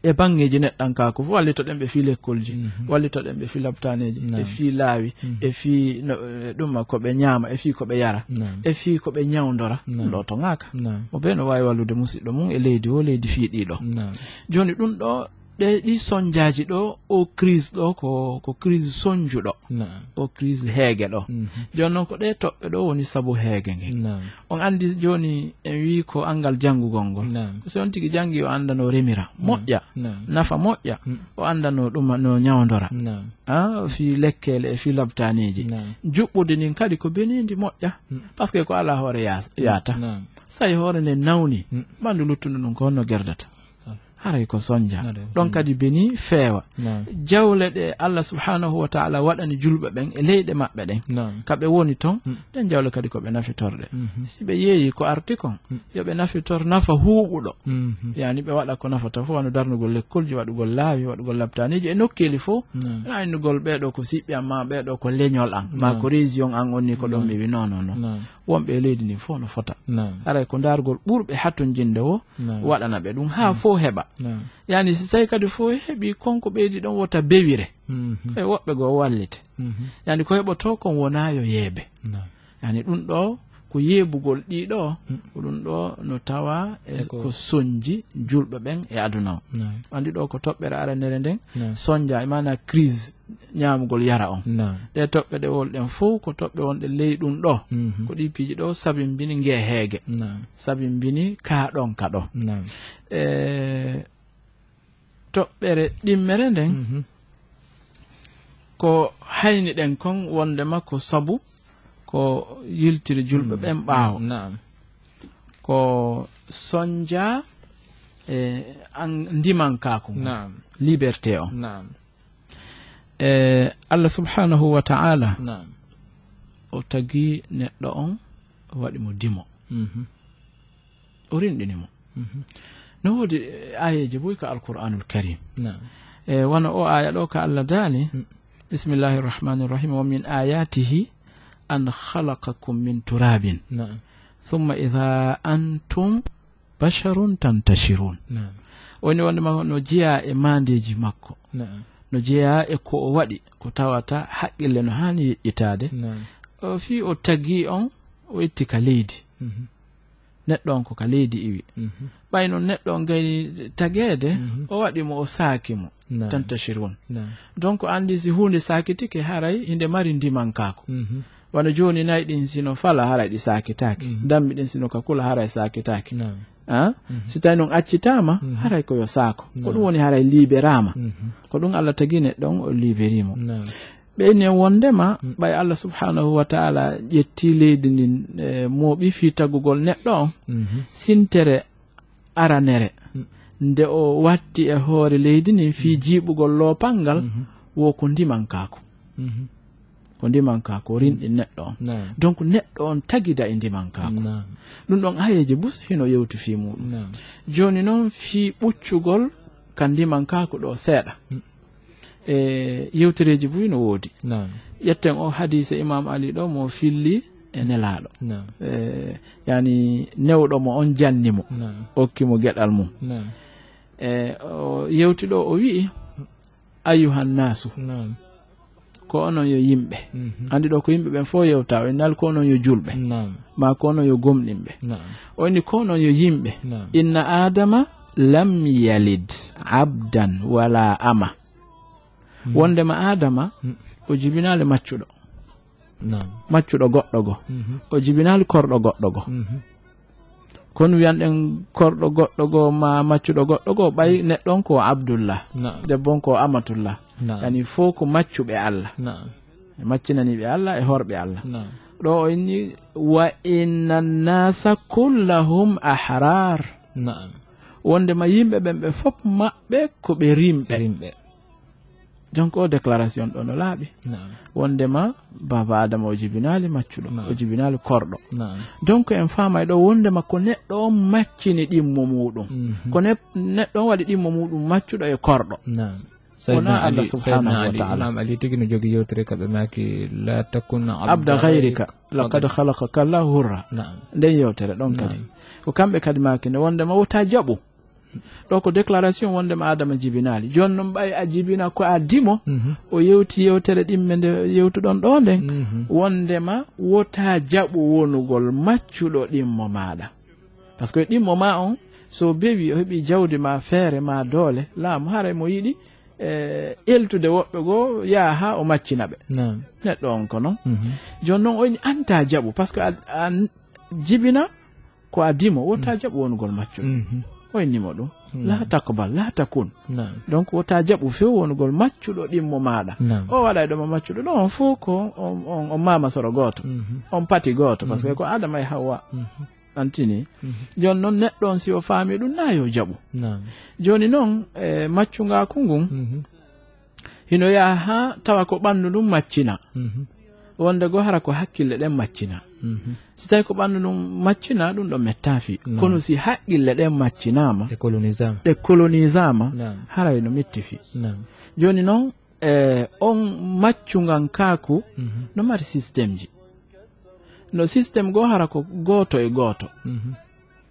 E baŋŋeeji neɗɗankaaku fof, wallitoɗen ɓe fii lekkolji, Mhm. wallitoɗen ɓe fii labtaaneeji, Naam. e fii laawi, Mhm. e fii no, e ɗum ko ɓe ñaama, e fii ko ɓe yara, Naam. e fii ko ɓe ñawndora. Naam. Ɗum ɗo toŋaaka. Naam. Mo bee no waawi wallude musiɗɗo mum e leydi o, leydi fii ɗiɗo. Naam. Jooni ɗum ɗo, ɗe ɗi sonjaaji ɗo, o crise ɗo ko, ko crise sonjuɗo. Naam. O crise heege ɗo. Mhm. Jooni non ko ɗe toɓɓe ɗo woni sabu heege nge. Naam. On anndi jooni en wii ko anngal janngugol ngol. Naam. Ko si on tigi janngi o annda no remira. Naam. Moƴƴa. Naam. Nafa moƴƴa. Mm. O annda no ɗum no ñawndora. Naam. Ah, fii lekkeele e fii labtaaneeji. Naam. Juɓɓudi ndin kadi ko beniindi moƴƴa. Mm. Parce que ko alaa hoore yaa-, yaata. Naam. So tawi hoore nden nawni, Mm. ɓanndu luttundu ndun ko honno gerdata? Naam. Haray ko sonja. Naam. Ɗon Mm. kadi beni feewa. Naam. Jawle ɗe Allah subhanahu wa ta'ala waɗani julɓe ɓen e leyɗe maɓɓe ɗen. Naam. Ka ɓe woni ton, Mm. ɗen jawle kadi ko ɓe nafitorɗe. Mhm. Si ɓe yeeyi ko arti kon, Mm. yo ɓe nafitor nafa huuɓuɗo. Mhm. Yani ɓe waɗa ko nafata fof, wano darnugol lekkolji, waɗugol laawi, waɗugol labtaaniiji e nokkeeli fof. Naam. Na innugol ɓee ɗo ko siɓɓe, amma ɓee ɗo ko leñol an, ma Naam. ko région an on ni ko ɗon Naam. mi wi. Non, non, non. Naam. Wonɓe e leydi ndin fof no fota. Naam. Haray ko ndaargol ɓurɓe hatonjinde wo Naam. waɗana ɓe ɗum haa Mm. fof heɓa. Naam. Yani si tawi kadi fof heɓi kon ko ɓeydi ɗon wota bewire. Mhm. E woɓɓe goo wallite. Mhm. Yani ko heɓotoo kon wonaa yo yeebe. Naam. Yani ɗum ɗo ko yeebugol ɗii ɗo, Mm. ko ɗum ɗo no tawa e E ko ko sonji julɓe ɓen e aduna o. Naam. Anndi ɗo ko toɓɓere aranere nden, Naam. sonja e maana crise ñaamugol yara on. Naam. Ɗe toɓɓe ɗe wol ɗen fof ko toɓɓe wonɗe ley ɗum ɗo. Mhm. Ko ɗi piiji ɗo sabimbini ngee heege. Naam. Sabimbini ka ɗon ka ɗo. Naam. E toɓɓere ɗimmere nden, Mhm. ko hayni ɗen kon wondema ko sabu ko yiltiri julɓe Mm. ɓen ɓaawo. Naam. Ko sonja e an-, ndimankaaku ngun. Naam. Liberté on. Naam. E Allah subhanahu wa ta'ala Naam. o tagi neɗɗo on, o waɗi mo dimo. Mhm. O rinɗini mo. Mhm. No woodi, eh, aayeeje buy ka Alqur'aanul Kariim. Naam. E wano o aaya ɗo ka Allah daali, Mm. Bismillahir Rahmanir Rahim, "Wa min ayatihi an khalaqakum min turabin Naam. thumma idha antum basharun tantashirun." Naam. Woni wonde ma no jeyaa e maandeeji makko. Naam. No jeyaa e ko o waɗi, ko tawata haqqille no haani yeƴƴitaade. Naam. O fii o tagi on, o itti ka leydi. Mhm. Neɗɗo on ko ka leydi iwi. Mhm. Ɓay non neɗɗo on gayni tageede, Mhm. o waɗi mo, o saaki mo. Naam. Tantashirun. Naam. Donc, anndi si huunde saakitike, haray hinde mari ndimankaaku. Mhm. Wano jooni nayi ɗin sino fala, haray ɗi saakitaaki. Mhm. Dammi ɗin sino ka kula, haray saakitaaki. Naam. Ah? Mhm. Si tawi non accitaama, Mhm. haray ko yo saako. Ko Naam. ɗum woni haray liberaama. Mhm. Ko ɗum Allah tagi neɗɗo on, o liberi mo. Naam. Ɓe ne wondema, Mm. ɓay Allah subhanahu wa ta'ala ƴetti leydi ndin, e, mooɓi fii tagugol neɗɗo on, Mhm. sintere aranere, Mm. nde o watti e hoore leydi ndin fii jiiɓugol loopal ngal, wo ko ndimankaaku. Ko ndimankaaku, o rinɗi neɗɗo on. Donc, neɗɗo on tagida e ndimankaaku. Ɗum ɗon aayeeje bus hino yewti fii muuɗum. Jooni non, fii ɓuccugol ka ndimankaaku ɗoo seeɗa. E yewtereeji buy no woodi. Ƴetten o hadiise Imam Ali ɗo mo filli e Nelaaɗo. E, yani, newɗo mo on janni mo, okki mo geɗal mum. E, o yewti ɗo, o wi'i, "Ayyuhan nasu, ko onon yo yimɓe." Andi ɗo ko yimɓe ɓen fof yewta, o innal ko onon yo julɓe. Ma ko onon yo gomɗinɓe. O inni ko onon yo yimɓe. Inna Adama lam yalid abdan wala ama. Wondema Adama, o jibinaali maccuɗo. Maccuɗo goɗɗo go. O jibinaali korɗo goɗɗo go. Kono wiyanɗen korɗo goɗɗo go ma maccuɗo goɗɗo go, ɓay neɗɗo on ko Abdullah, debbo on ko Amatullah. Yani, fof ko maccuɓe Allah. E maccinaniiɓe Allah e horɓe Allah. Ɗo o inni, "Wa inna nasa kullahum ahrar." Wondema yimɓe ɓen ɓe fof maɓɓe ko ɓe rimɓe. Donc, o déclaration ɗo no laaɓi. Wondema Baba Adama o jibinaali maccuɗo, o jibinaali korɗo. Donc, en faamay ɗo wondema ko neɗɗo on maccini ɗimmo muuɗum. Ko ne-, neɗɗo on waɗi ɗimmo muuɗum maccuɗo e korɗo. Wona Allah subhanahu wa ta'ala. Imam Ali tigi no jogi yewtere ka ɓe maaki, "La takun abda ghayrika, laqad khalaqaka Allahu hurra." Nden yewtere ɗon kadi. Ko kamɓe kadi maaki nde wondema wota jaɓu. Ɗo ko déclaration wondema Adama jibinaali. Jooni non ɓay a jibina ko a dimo, o yewti yewtere ɗimme nde yewtuɗon ɗo nden, wondema wota jaɓu wonugol maccuɗo ɗimmo maaɗa. Parce que ɗimmo ma on, so bewi o heɓi jawdi ma, feere ma, doole, laamu haray mo yiɗi, e, eltude woɓɓe goo, yaha haa o maccina ɓe. Neɗɗo on ko non. Jooni non o inni anta jaɓu, parce que a, a jibina ko a dimo, wota jaɓu wonugol maccuɗo. O inni mo ɗum. La taqbal, la takun. Donc, wota jaɓu few wonugol maccuɗo ɗimmo maaɗa. O waɗay ɗo mo maccuɗo ɗo, on fof ko on, on, on maama soro gooto. On pati gooto, parce que ko Adama e Hawwa. Antini. Jooni non neɗɗo on si o faami ɗum, na yo jaɓu. Jooni non, e, maccungaaku ngun, hino yaha haa tawa ko ɓanndu ndun maccina. Wonde goo hara ko hakkille ɗen maccina. Si tawi ko ɓanndu ndun maccina, ɗum ɗon mettaafi. Kono si haqqille ɗen maccinaama, ɗe kolonisaama, haray no mettifi. Jooni non, e, on maccungankaaku no mari système ji. No système goo hara ko gooto e gooto.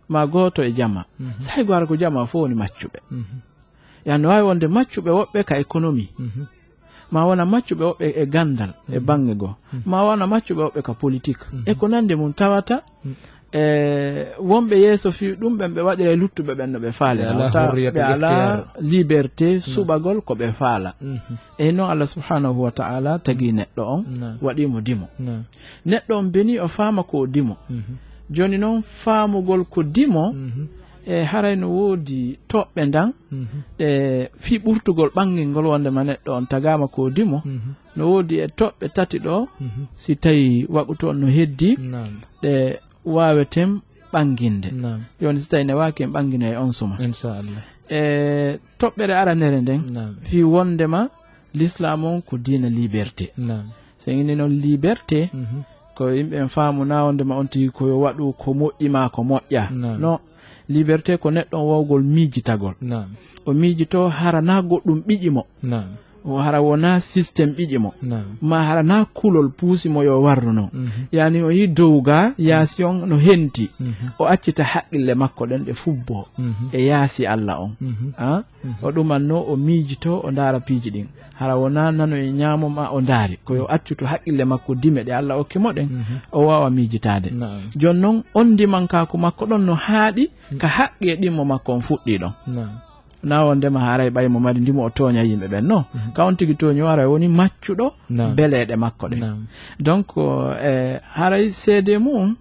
Ma gooto e jama. Sahay goo hara ko jama fof woni maccuɓe. Yan no waawi wonde maccuɓe woɓɓe ka économie. Ma wona maccuɓe woɓɓe e ganndal, e bannge goo. Ma wona maccuɓe woɓɓe ka politique. E ko nanndi mum tawata, e, wonɓe yeeso fii ɗum ɓen ɓe waɗira e luttuɓe ɓen no ɓe faali. Ɓe alaa hurriyatul ikhtiyar. Liberté suɓagol ko ɓe faala. E non Allah subhanahu wa ta'ala tagi neɗɗo on, waɗi mo dimo. Neɗɗo on beni o faama ko o dimo. Jooni non faamugol ko dimo, e haray no woodi toɓɓe ndan, ɗe fii ɓurtugol ɓangingol wondema neɗɗo on tagaama ko dimo, no woodi e toɓɓe tati ɗo, si tawi waqutu on no heddi, ɗe waaweten ɓanginde. Jooni si tawi ne waaki en ɓangina e on suma. Inchallah. E toɓɓere aranere nden, fii wondema Lislaam on ko diina liberté. Sen inni non liberté, ko yimɓe en faamu na wondema on tigi ko yo waɗu ko moƴƴi ma ko moƴƴa. No, liberté ko neɗɗo on wawgol miijitagol. O miijito hara na goɗɗum ɓiƴi mo. O hara wona système ɓiƴi mo. Ma hara na kulol puusi mo yo warru non. Yani o yi dow ga, yaasi on no henti. O accita haqqille makko ɗen ɗe fubbo e yaasi Allah on. A? O ɗumanno, o miijito, o ndaara piiji ɗin. Hara wona nano e ñaamo ma o ndaari. Ko yo accu to haqqille makko dime ɗe Allah okki mo ɗen, o waawa miijitaade. Jooni non, on ndimankaaku makko ɗon no haaɗi ka haqqi e ɗimmo makko on fuɗɗii ɗon. Na wondema haray ɓay mo mari ndimo o tooña yimɓe ɓen. No, ka on tigi tooñi o haray woni maccuɗo beleeɗe makko ɗen. Donc, e, haray seede mu'un,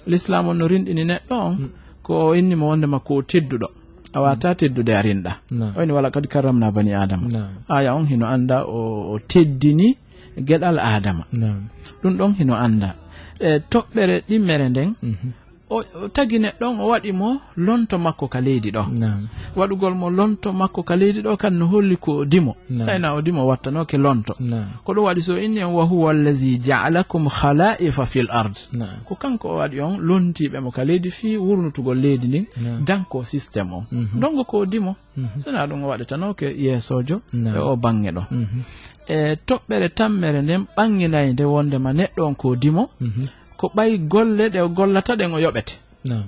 Lislaam on no rinɗini neɗɗo on, ko o inni mo wondema ko o tedduɗo. A wata teddude a rinɗa. O inni, "Wala kad karramna bani Adama." Aya on hino annda o, o teddini geɗal Adama. Ɗum ɗon hino annda. E toɓɓere ɗimmere nden, O, o tagi neɗɗo on, o waɗi mo lonto makko ka leydi ɗo. Naam. Waɗugol mo lonto makko ka leydi ɗo kan no holli ko o dimo. Naam. Sayna o dimo wattanooke lonto. Naam. Ko ɗum waɗi so inni en, "Wa huwa allazi ja'alakum khala'ifa fil ard." Naam. Ko kanko o waɗi on lontiiɓe mo ka leydi fii wurnutugol leydi ndin, naam, danko système on. Mhm. Donc ko o dimo. Mhm. Sina ɗum o waɗatanooke yeesoojo, naam, e o baŋŋe ɗo. Mhm. E toɓɓere tammere nden ɓannginay nde wondema neɗɗo on ko dimo, mhm, ko ɓay golle ɗe o gollata ɗen o yoɓete. Naam.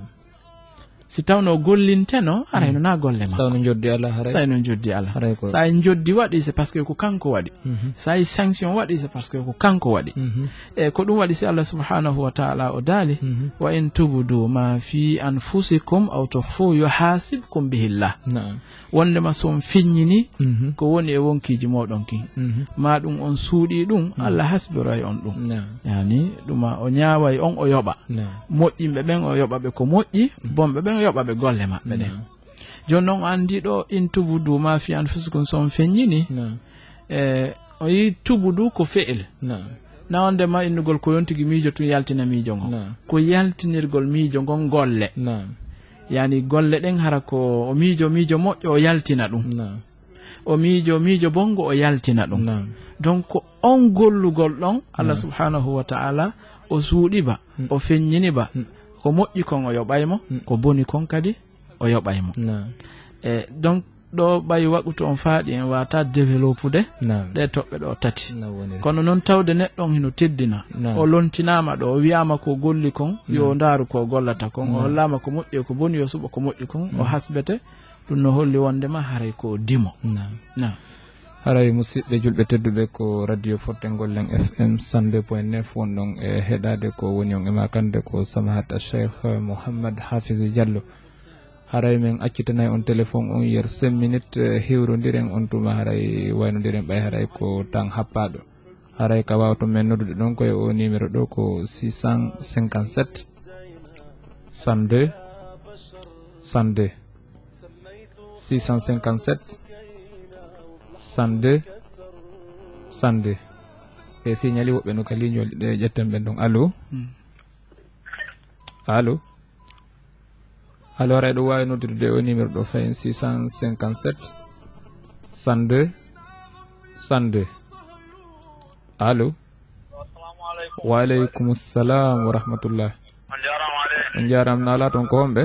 Si tawno o gollinteno, haray, mhm, no na golle makko. Tawno njoddi ala, haray. Say no njoddi ala. Haray ko. Say njoddi waɗi, c'est parce que ko kanko waɗi. Mhm. Say sanction waɗi, c'est parce que ko kanko waɗi. Mhm. E ko ɗum waɗi si Allah subhanahu wa ta'ala o daali, mhm, "Wa in tubdu ma fi anfusikum aw tukhfu yuhasibkum bihillah." Naam. Wondema si on feññini, mhm, ko woni e wonkiiji mooɗon kin, mhm, ma ɗum on suuɗii ɗum, mhm, Allah hasbiroy on ɗum. Naam. Yani, ɗuma o ñaaway on, o yoɓa. Naam. Moƴƴinɓe ɓen, o yoɓa ɓe ko moƴƴi, mhm, bonɓe ɓen, o yoɓa ɓe golle maɓɓe ɗen. Naam. Jooni non, o anndi ɗo, "In tubdu ma fi anfusikum", so on feññini, naam, e, o yi tubdu ko fe'el. Naam. Na wondema innugol ko yontigi miijo tun yaltina miijo ngon. Naam. Ko yaltinirgol miijo ngon golle. Naam. Yani golle ɗen hara ko o miijo, miijo moƴƴo, o yaltina ɗum. Naam. O miijo, miijo bongo, o yaltina ɗum. Naam. Donc, ko on gollugol ɗon, Allah, naam, subhanahu wa ta'ala, o suuɗi ba, mm, o feññini ba, mm, ko moƴƴi kon o yoɓay mo, mm, ko boni kon kadi o yoɓay mo. Naam. E, donc, ɗo ɓay waqutu on faaɗi en wata développude, naam, ɗe toɓɓe ɗo tati. No woniri. Kono non tawde neɗɗo on hino teddina, naam, o lontinaama ɗo, o wi'aama ko golli kon, yo, naam, ndaaru ko gollata kon, o, naam, hollaama ko moƴƴi e ko boni, yo suɓo ko moƴƴi kon, o, mm, hasbete, ɗum no holli wondema haray ko dimo. Naam. Naam. Haray musidɓe julɓe tedduɓe, ko Radio Fortengol Leng F M cent deux point neuf wonɗon e heɗaade, ko woni on e makande ko Samahat Cheikh Mouhammad Hafiz Diallo. Haray men accitanay on téléphone on yer cinq minutes, eh, hewrondiren on tuma, haray waynondiren ɓay haray ko tan happaaɗo. Haray ka waawton men noddude ɗon ko e o numéro ɗo ko six cent cinquante-sept cent deux cent deux. Six cent cinquante-sept cent deux cent deux. E signali woɓɓe no ka ligne ɗe ƴetten ɓen ɗon. Allo? Hmm. Allo? Allo, aray ɗo waawi noddude o numéro ɗo fayin six cent cinquante-sept cent deux cent deux. Allo? Assalamu aleykum. Wa aleykum salam wa rahmatullah. On jaaraama aleykum. On jaaraama, naala toon ko homɓe?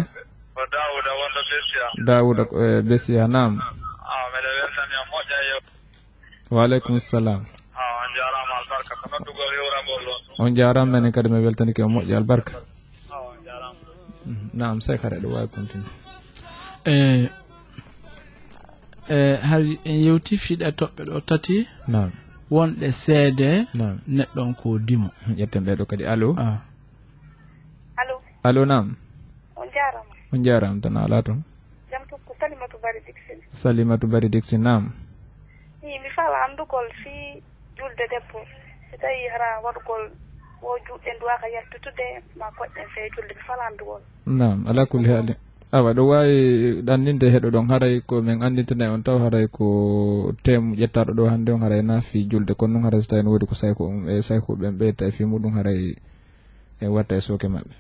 Ko Daawuda wonɗo Besiya. Daawuda ko, eh, Besiya, naam. Ah, mbeɗa weltani on moƴƴa yew- Wa aleykum salam. Ah, on jaaraama albarka. Ko noddugol hiwragol ɗon. On jaaraama, menen kadi mi weltanike on moƴƴa albarka. Ah, on jaaraama. Mhm. Naam, sey kare ɗo waawi continue. Eh, eh, hari en yewti fiɗa toɓɓe ɗo tati. Naam. Wonɗe seede, naam, neɗɗo on ko dimo. Ƴetten ɓeɗo kadi. Allo? Ah. Allo? Allo, naam. On jaaraama. On jaaraama tan, alaa toon. Jam toon, ko Salimatu Bari Dixin. Salimatu Bari Dixin, naam. Ii, mi faala anndugol fii julde debbo. Si tawii hara waɗugol wo juuɗe ɗen duwaaka yaltutude, ma koɗɗen fee julde, mi faala anndugol. Naam, alaa kulli haali. Awa, ɗo waawi ɗanninde heɗo ɗon, haray ko men anndintanay on taw, haray ko teemu ƴettaaɗo ɗo hannde on, haray na fii julde, kono non haray so tawii no woodi ko sayko, e sayko ɓen ɓeyta e fii muɗum, haray e watta e sooke maɓɓe.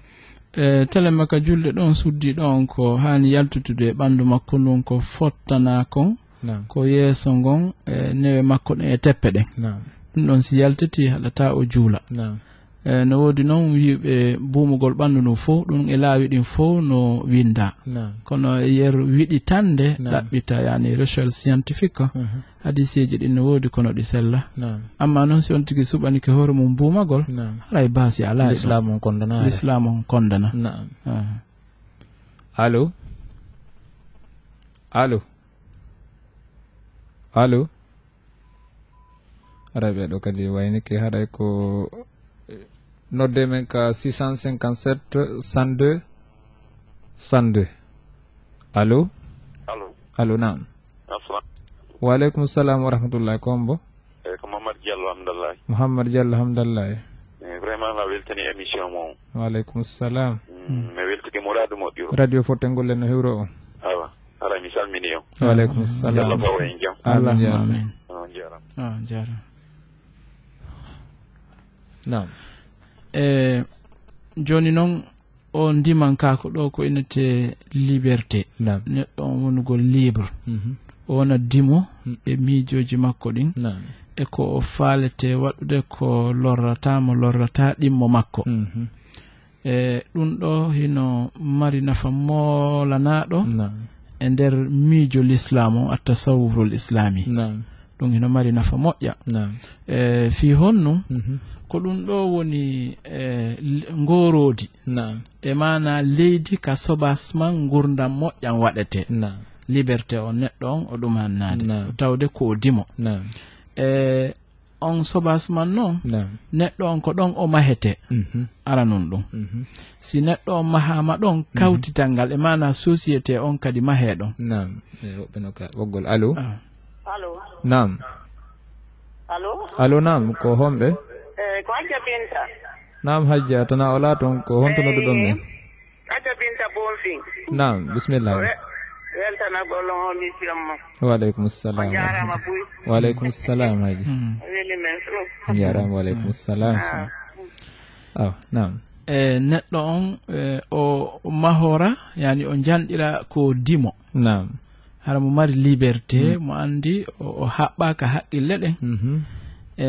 E, tele makka julde ɗon suddi ɗon ko haani yaltutude e ɓanndu makko ndun ko fottana kon, naam, ko yeeso ngon, e, newe makko ɗen e teppe ɗen. Naam. Ɗum ɗon si yaltiti haɗata o juula. Naam. E, no woodi non wi'uɓe buumugol ɓanndu ndun fow, ɗum e laawi ɗin fow no winnda. Naam. Kono e yer wiɗitande, naam, ɗaɓɓita, yani recherche scientifique, mhm, hadiseeji ɗin no woodi kono ɗi sella. Naam. Amma non si on tigi suɓanike hoore mum buumagol, naam, haray baasi alaa e ɗum. Lislaamu on kondana, haray. Lislaamu on kondana. Naam. Ah. Allo? Allo? Allo? Haray ɓeɗo kadi waynike, haray ko nodde men ka six cent cinquante-sept cent deux cent deux. Allo? Allo. Allo, naam. Assalamu. Wa aleykum salam wa rahmatullahi. Ko hombo? Eyi, ko Mouhammad Diallo Hamdallahi. Mouhammad Diallo Hamdallahi. Eyi, vraiment, a weltani émission mo. Wa aleykum salam. Mm, mi weltike muraadu moƴƴuru. Radio Fortengol Leng no hewro on. Awa, haray mi salmini on. Wa aleykum salam. Yo Allah fawo en jam. Amin, ya Rabbi. Amin. On jaaraama. Ah, jaaraama. Naam. E, jooni non, O ndimankaaku ɗo ko inete liberté. Naam. Neɗɗo on wonugol libre. Mhm. O wona dimo Mm. e miijooji makko ɗin. Naam. E ko o faalete waɗude ko lorrata mo, lorrata ɗimmo makko. Mhm. E ɗum ɗo hino mari nafa moolanaaɗo Naam. e nder miijo lislaam on, at-tasawwurul islami. Naam. Ɗum hino mari nafa moƴƴa. Naam. E fii honno? Mhm. Ko ɗum ɗo woni, e, l-, ngoroodi. Naam. E maana leydi ka sobaasman ngurndan moƴƴan waɗete. Naam. Liberté on neɗɗo on o ɗumannaade. Naam. Tawde ko o dimo. Naam. E on sobaasman non, Naam. neɗɗo on ko ɗon o mahete. Mhm. Aranun ɗum. Mhm. Si neɗɗo on mahaama ɗon, Mhm. kawtital ngal e maana société on kadi mahee ɗon. Naam. E woɓɓe no ka ɓoggol. Allo? Ah. Allo? Naam. Allo? Allo, naam. Ko homɓe? Eh, ko Hajja Binta. Naam, Hajja. Tana o laaton ko honto nodduɗon men? Eh, Hajja Binta Bonfin. Naam, bismillah. We-, weltanagol on mission mo. Wa aleykum salam. On jaaraama buy. Wa aleykum salam, Hajji. Mm. Weli men fof. On jaaraama, wa aleykum salam. Ah. Aw, naam. E neɗɗo on, e, o mahora, yani o janɗira ko dimo. Naam. Hara mo mari liberté, Mm. mo andi o, o haɓɓaka haqqille ɗen. Mhm. E,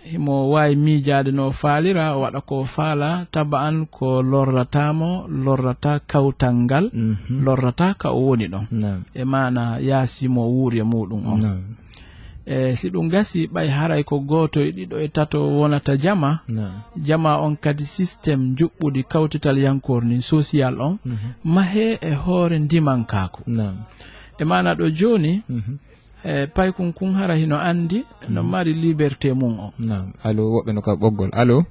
himo waawi miijaade no faalira, o waɗa ko faala, taba'an ko lorrata mo, lorrata kawtal ngal, Mhm. lorrata ka o woni ɗon. Naam. E maana yaasi mo wuuri e muɗum on. Naam. E, si ɗum gasi, ɓay haray ko gooto e ɗiɗo e tato wonata jama, Naam. jama on kadi système njuɓɓudi kawtital yankoor nin social on, Mhm. mahee e hoore ndimankaaku. Naam. E maana ɗo jooni, Mhm. e, paykun kun hara hino andi no Mhm. mari liberté mum on. Naam. Allo, woɓɓe no ka ɓoggol. Allo?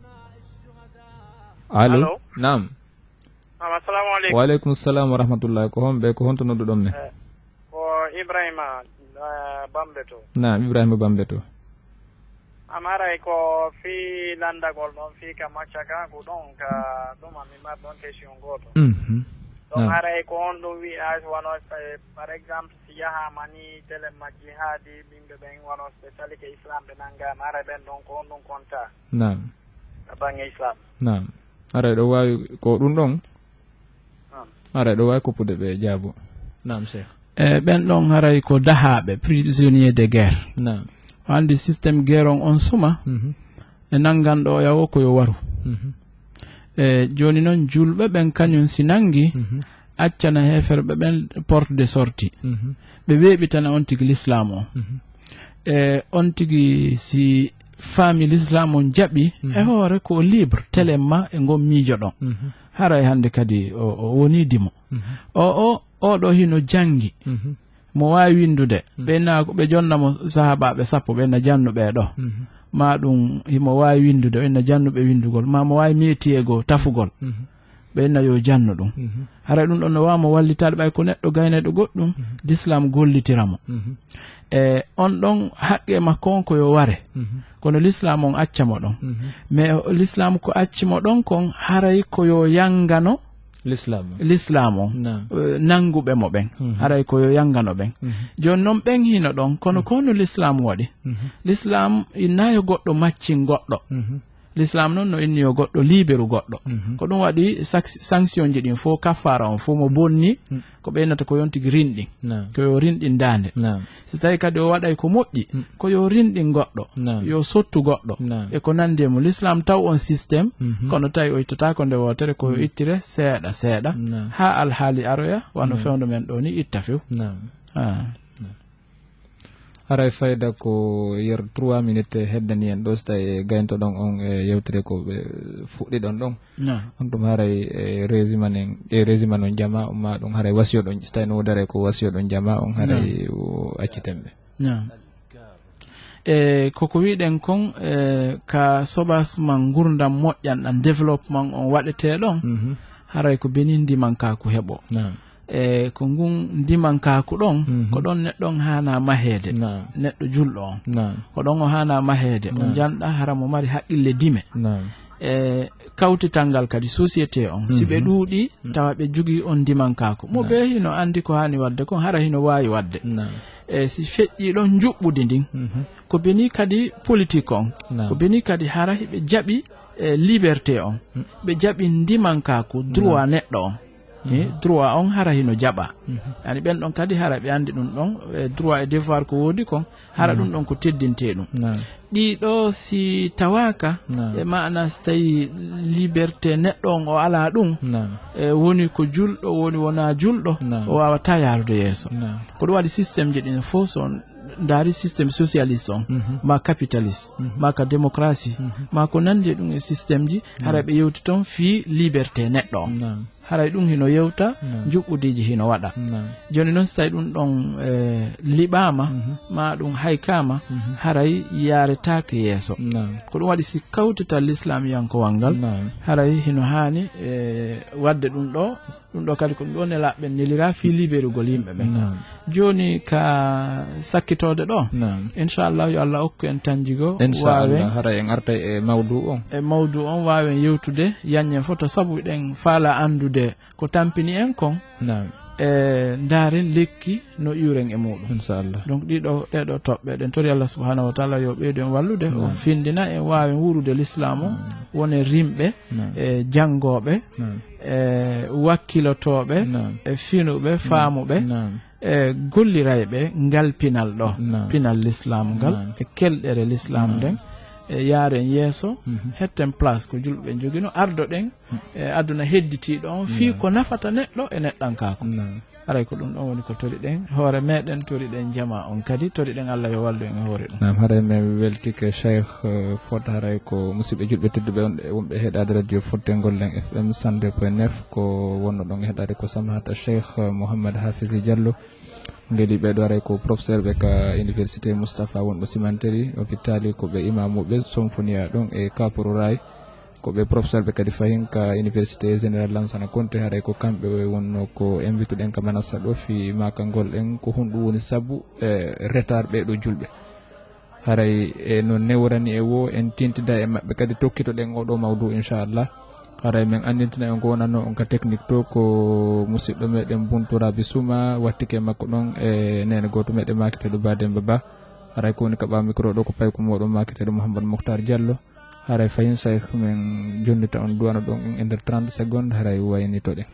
Allo? Allo? Naam. Naam, assalamu aleykum. Wa aleykum salam wa rahmatullahi. Ko homɓe, ko honto nodduɗon men? Eh, ko Ibrahima, eh, Bambe to. Naam, Ibrahima Bambe to. Am haray ko fii landagol ɗon, fii ka macca ka, ko ɗon ka ɗum am mi mar ɗon question gooto. Mhm. Ɗon Naam. haray ko on ɗum wi'a wano, eh, par exemple, si yahaama ni tele majji haadi ɓimɓe ɓen wano ɓe salike Islam ɓe nanga, am haray ɓen ɗon ko on ɗum konta Naam. ka bange Islam. Naam. Haray ɗo waawi ko ɗum ɗon? Naam. Haray ɗo waawi koppude ɓe jaabo. Naam, Cheikh. E ɓen ɗon haray ko dahaaɓe, prisonnier de guerre. Naam. O andi système guerre on, on suma. Mhm. E nanganɗo o yawo ko yo waru. Mhm. E jooni non julɓe ɓen kañum si nangi, Mhm. accana heeferɓe ɓen porte de sortie. Mhm. Ɓe weeɓitana on tigi l'islam o. Mhm. E on tigi si faami l'islam on jaɓi, Mhm. e hoore ko libre, telemma e ngon miijo ɗon. Mhm. Haray hannde kadi o, o woni dimo. Mhm. O, o, o ɗo hino jangi. Mhm. Mo waawi winndude. Mhm. Ɓe na, ɓe jonna mo sahaabaaɓe sappo, ɓe na jannuɓe ɗo. Mhm. Ma ɗum himo waawi winndude, ɓe na jannuɓe winndugol. Ma mo waawi métier goo, tafugol. Mhm. Ɓe na yo jannu ɗum. Mhm. Haray ɗum ɗon no waawa mo wallitaade ɓay ko neɗɗo gaynayɗo goɗɗum, Mhm. l'islam gollitira mo. Mhm. E on ɗon haqqe makko on ko yo ware. Mhm. Kono l'islam on acca mo ɗon. Mhm. Mais l'islam ko acci mo ɗon kon haray ko yo yangano L'islam. L'islam on. Naam. Eh, nanguɓe mo ɓen. Mhm. Haray ko yo yangano ɓen. Mhm. Jooni non ɓen hino ɗon, kono Mhm. ko no l'islam waɗi? Mhm. L'islam inna yo goɗɗo maccin goɗɗo. Mhm. L'islam non no inni yo goɗɗo liberu goɗɗo. Mhm. Ko ɗum waɗi sac-, sanction ji ɗin fof, kaffara on fof mo bonni, Mm. ko ɓeynata ko yon tigi rinɗin. Naam. Ko yo rinɗin daande. Naam. Si tawi kadi o waɗay ko moƴƴi, Mm. ko yo rinɗin goɗɗo, Naam. yo sottu goɗɗo, Naam. e ko nandi e mum. L'islam taw on système, Mhm. kono tawi o ittata ko nde wootere, ko yo Mm. ittire seeɗa seeɗa, Naam. haa alhaali aroya, wano Naam. fewndo men ɗo ni itta few. Naam. Ah. Haray fayda ko yer trois minutes heddani en ɗo, so tawi e gayntoɗon on e yewtere ko ɓe fuɗɗiɗon ɗon. Naam. On ɗum haray e résumé nen, e résumé non jama, ma ɗum haray wasiyo ɗon, so tawi no wodare ko wasiyo ɗon jama, on haray Naam. o acciten ɓe. Naam. E koko wiɗen kon, e ka sobas man ngurdam moƴƴan ɗan, développement on waɗetee ɗon, Mhm. haray ko Benin ndimankaaku heɓo. Naam. E ko ngun ndimankaaku ɗon, mhm, ko ɗon neɗɗo on haanaa maheede. Naam. Neɗɗo julɗo on. Naam. Ko ɗon o haanaa maheede. O, naam, njanɗa hara mo mari haqqille dime. Naam. E kawtital ngal kadi, société on, si ɓe, mhm, ɗuuɗi, naam, tawa ɓe jogii on ndimankaaku. Mo, naam, bee hino anndi ko haani waɗde kon, hara hino waawi waɗde. Naam. E si feƴƴii ɗon njuɓɓudi ndin, mhm, ko beni kadi politique on. Naam. Ko beni kadi hara hiɓe jaɓi, e, liberté on. Mm. Ɓe jaɓi ndimankaaku, droit, naam, neɗɗo on. Eh, mhm, droit on hara hino jaɓa. Mhm. Yani ɓen ɗon kadi hara ɓe anndi ɗum ɗon, e, droit e devoir ko woodi kon, hara, mhm, ɗum ɗon ko teddintee ɗum. Naam. Ɗii ɗoo si tawaaka, naam, e maana si tawii liberté neɗɗo on o alaa ɗum, naam, e woni ko julɗo, woni wonaa julɗo, naam, o waawataa yaarude yeeso. Naam. Ko ɗum waɗi système ji ɗin fof, so on ndaari système socialiste on, mhm, ma capitaliste, mhm, ma ka démocratie, mhm, ma ko nanndi e ɗum e système ji, hara, naam, ɓe yewti toon fii liberté neɗɗo on. Naam. Haray ɗum hino yewta, naam, njuɓɓudiiji hino waɗa. Naam. Jooni noon, si tawii ɗum ɗon, eh, liɓaama, mhm, ma ɗum haykaama, mhm, haray yaaretaake yeeso. Naam. Ko ɗum waɗi si kawtital lislaamiyankowal ngal, naam, haray hino haani, eh, waɗde ɗum ɗoo. Ɗum ɗoo kadi ko ɗum ɗoo nelaaɓe ɓen neliraa fii liberugol yimɓe ɓen. Naam. Jooni ka sakkitoode ɗoo, naam, inchallah yo Allah okku en tanjigo, inchallah, waawen, haray en artay e mawdu on. E mawdu on waawen yewtude, yaññen foto sabu eɗen faala anndude ko tampini en kon. Naam. E ndaaren lekki no iwren e muɗum. Inchallah. Donc ɗiɗo, ɗee ɗoo toɓɓe ɗen tori Allah subhanahu wa taala yo ɓeydu en wallude, o, naam, findina en waawen wuurude lislaam o, naam, wonen rimɓe, naam, e janngooɓe, naam, e wakkilotooɓe, naam, e finuɓe, naam, faamuɓe, naam, e gollirayɓe ngal pinal ɗoo, naam, pinal lislaam ngal, naam, e kelɗere lislaam, naam, nden, e yaaren yeeso, mhm, hetten place ko julɓe ɓen jogino, ardoɗen, mhm, e aduna hedditiiɗo on, fii, naam, ko nafata neɗɗo e neɗɗankaaku. Naam. Haray ko ɗum ɗon woni ko toriɗen hoore meɗen, toriɗen jamaa on kadi, toriɗen Allah yo wallu en e hoore ɗum. Naam, haray men weltike Cheikh, eh, Fot, haray ko musidɓe julɓe tedduɓe on, e wonɓe heɗaade radio Fottengol Leng F M cent deux point neuf, ko wonno ɗon e heɗaade ko Samahata Cheikh, eh, Mouhammad Hafizi Diallo. Ngeli ɓe ɗo haray ko professeur ɓe ka Université Moustapha wonɓe Simanteri, hôpital, ko ɓe imamuɓe Sonfonia ɗon e Kapuru Ray. Ko ɓe professeur ɓe kadi fahin ka Université Générale Lansana Conté, haray ko kamɓe wonno ko invituɗen ka manassa ɗo fii maakangol en ko honɗum woni sabu, eh, retard ɓee ɗoo julɓe. Haray e no newrani e woo, en tintida e maɓɓe kadi tokkitoɗen oo ɗoo mawduu, inchallah. Haray men anndintina en ko wonanno on ka technique to ko musidɗo meɗen Buntu Rabi Suma, wattike makko ɗon e neene gooto meɗen Makiteɗo Ba Demba Ba. Haray ko woni ka ɓaawo micro ɗo ko payko mooɗon Makiteɗo Mouhamadou Mouhtar Diallo. Haray fahin Cheikh men jonnita on duwana ɗon en e nder trente secondes, haray waynitoɗen.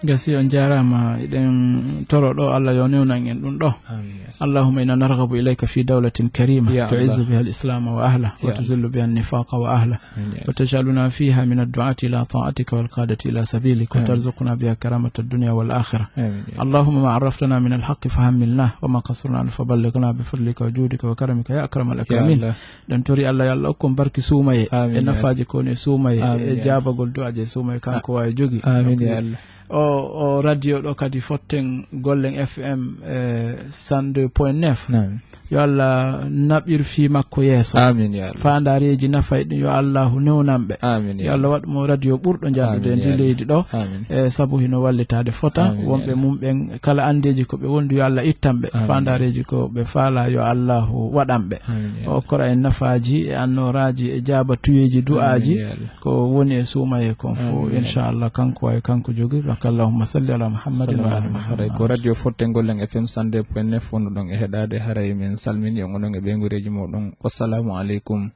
Gasi, on jaaraama, eɗen toro ɗo Allah yo newnan en ɗum ɗo. Amin. اللهم إنا نرغب إليك في دولة كريمة يا الله. تعز بها الإسلام وأهله يا الله. وتذل بها النفاق وأهله آمين يا الله. وتجعلنا فيها من الدعاة إلى طاعتك والقادة إلى سبيلك آمين. وترزقنا بها كرامة الدنيا والآخرة. آمين يا الله. اللهم ما عرفتنا من الحق فحملناه وما قصرنا عنه فبلغنا بفضلك وجودك وكرمك يا أكرم يا الأكرمين. الله. Ɗen tori Allah yo Allah okku on barki suumaye, amin, e ya nafaaji Allah. Ko woni e suumaye, amin, e ya Allah. Jaabagol du'aaji e suumaye kanko, a-, waawi jogi. Amin ya Allah. O, o radio ɗo kadi Fotten Gollen F M, eh, cent deux point neuf. Naam. Yo Allah naɓir fii makko yeeso. Amin ya Allah. Faandaareeji nafay ɗum, yo Allahu newnan ɓe. Amin ya Allah. Yo Allah waɗ mo radio ɓurɗo njaɗude e ndi leydi ɗo. Amin. Eh, sabu hino wallitaade fota. Amin ya Allah. Wonɓe mum ɓen kala anndeeji ko ɓe wondi, yo Allah ittan ɓe. Amin. Faandaareeji ko ɓe faala, yo Allahu waɗan ɓe. Amin ya Allah. O okkora en nafaaji e annooraaji e jaabatuyeeji du'aaji. Amin ya Allah. Ko woni e suumaye kon fof, amin ya Allah. Inchallah, kanko wawi, kanko jogi. Allahumma salli ala Muhammadin wa ala Muhammad. Haray ko radio Fotten Gollen F M cent deux point neuf wonno ɗon e heɗaade. Haray min salmini on onon e ɓeyguureeji mooɗon. Wassalamu aleykum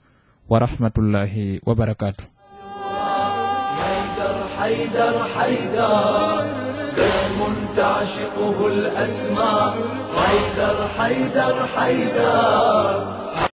wa rahmatullahi wa barakatuh. حيدر، حيدر، حيدر، اسم تعشقه الأسماء. حيدر، حيدر، حيدر.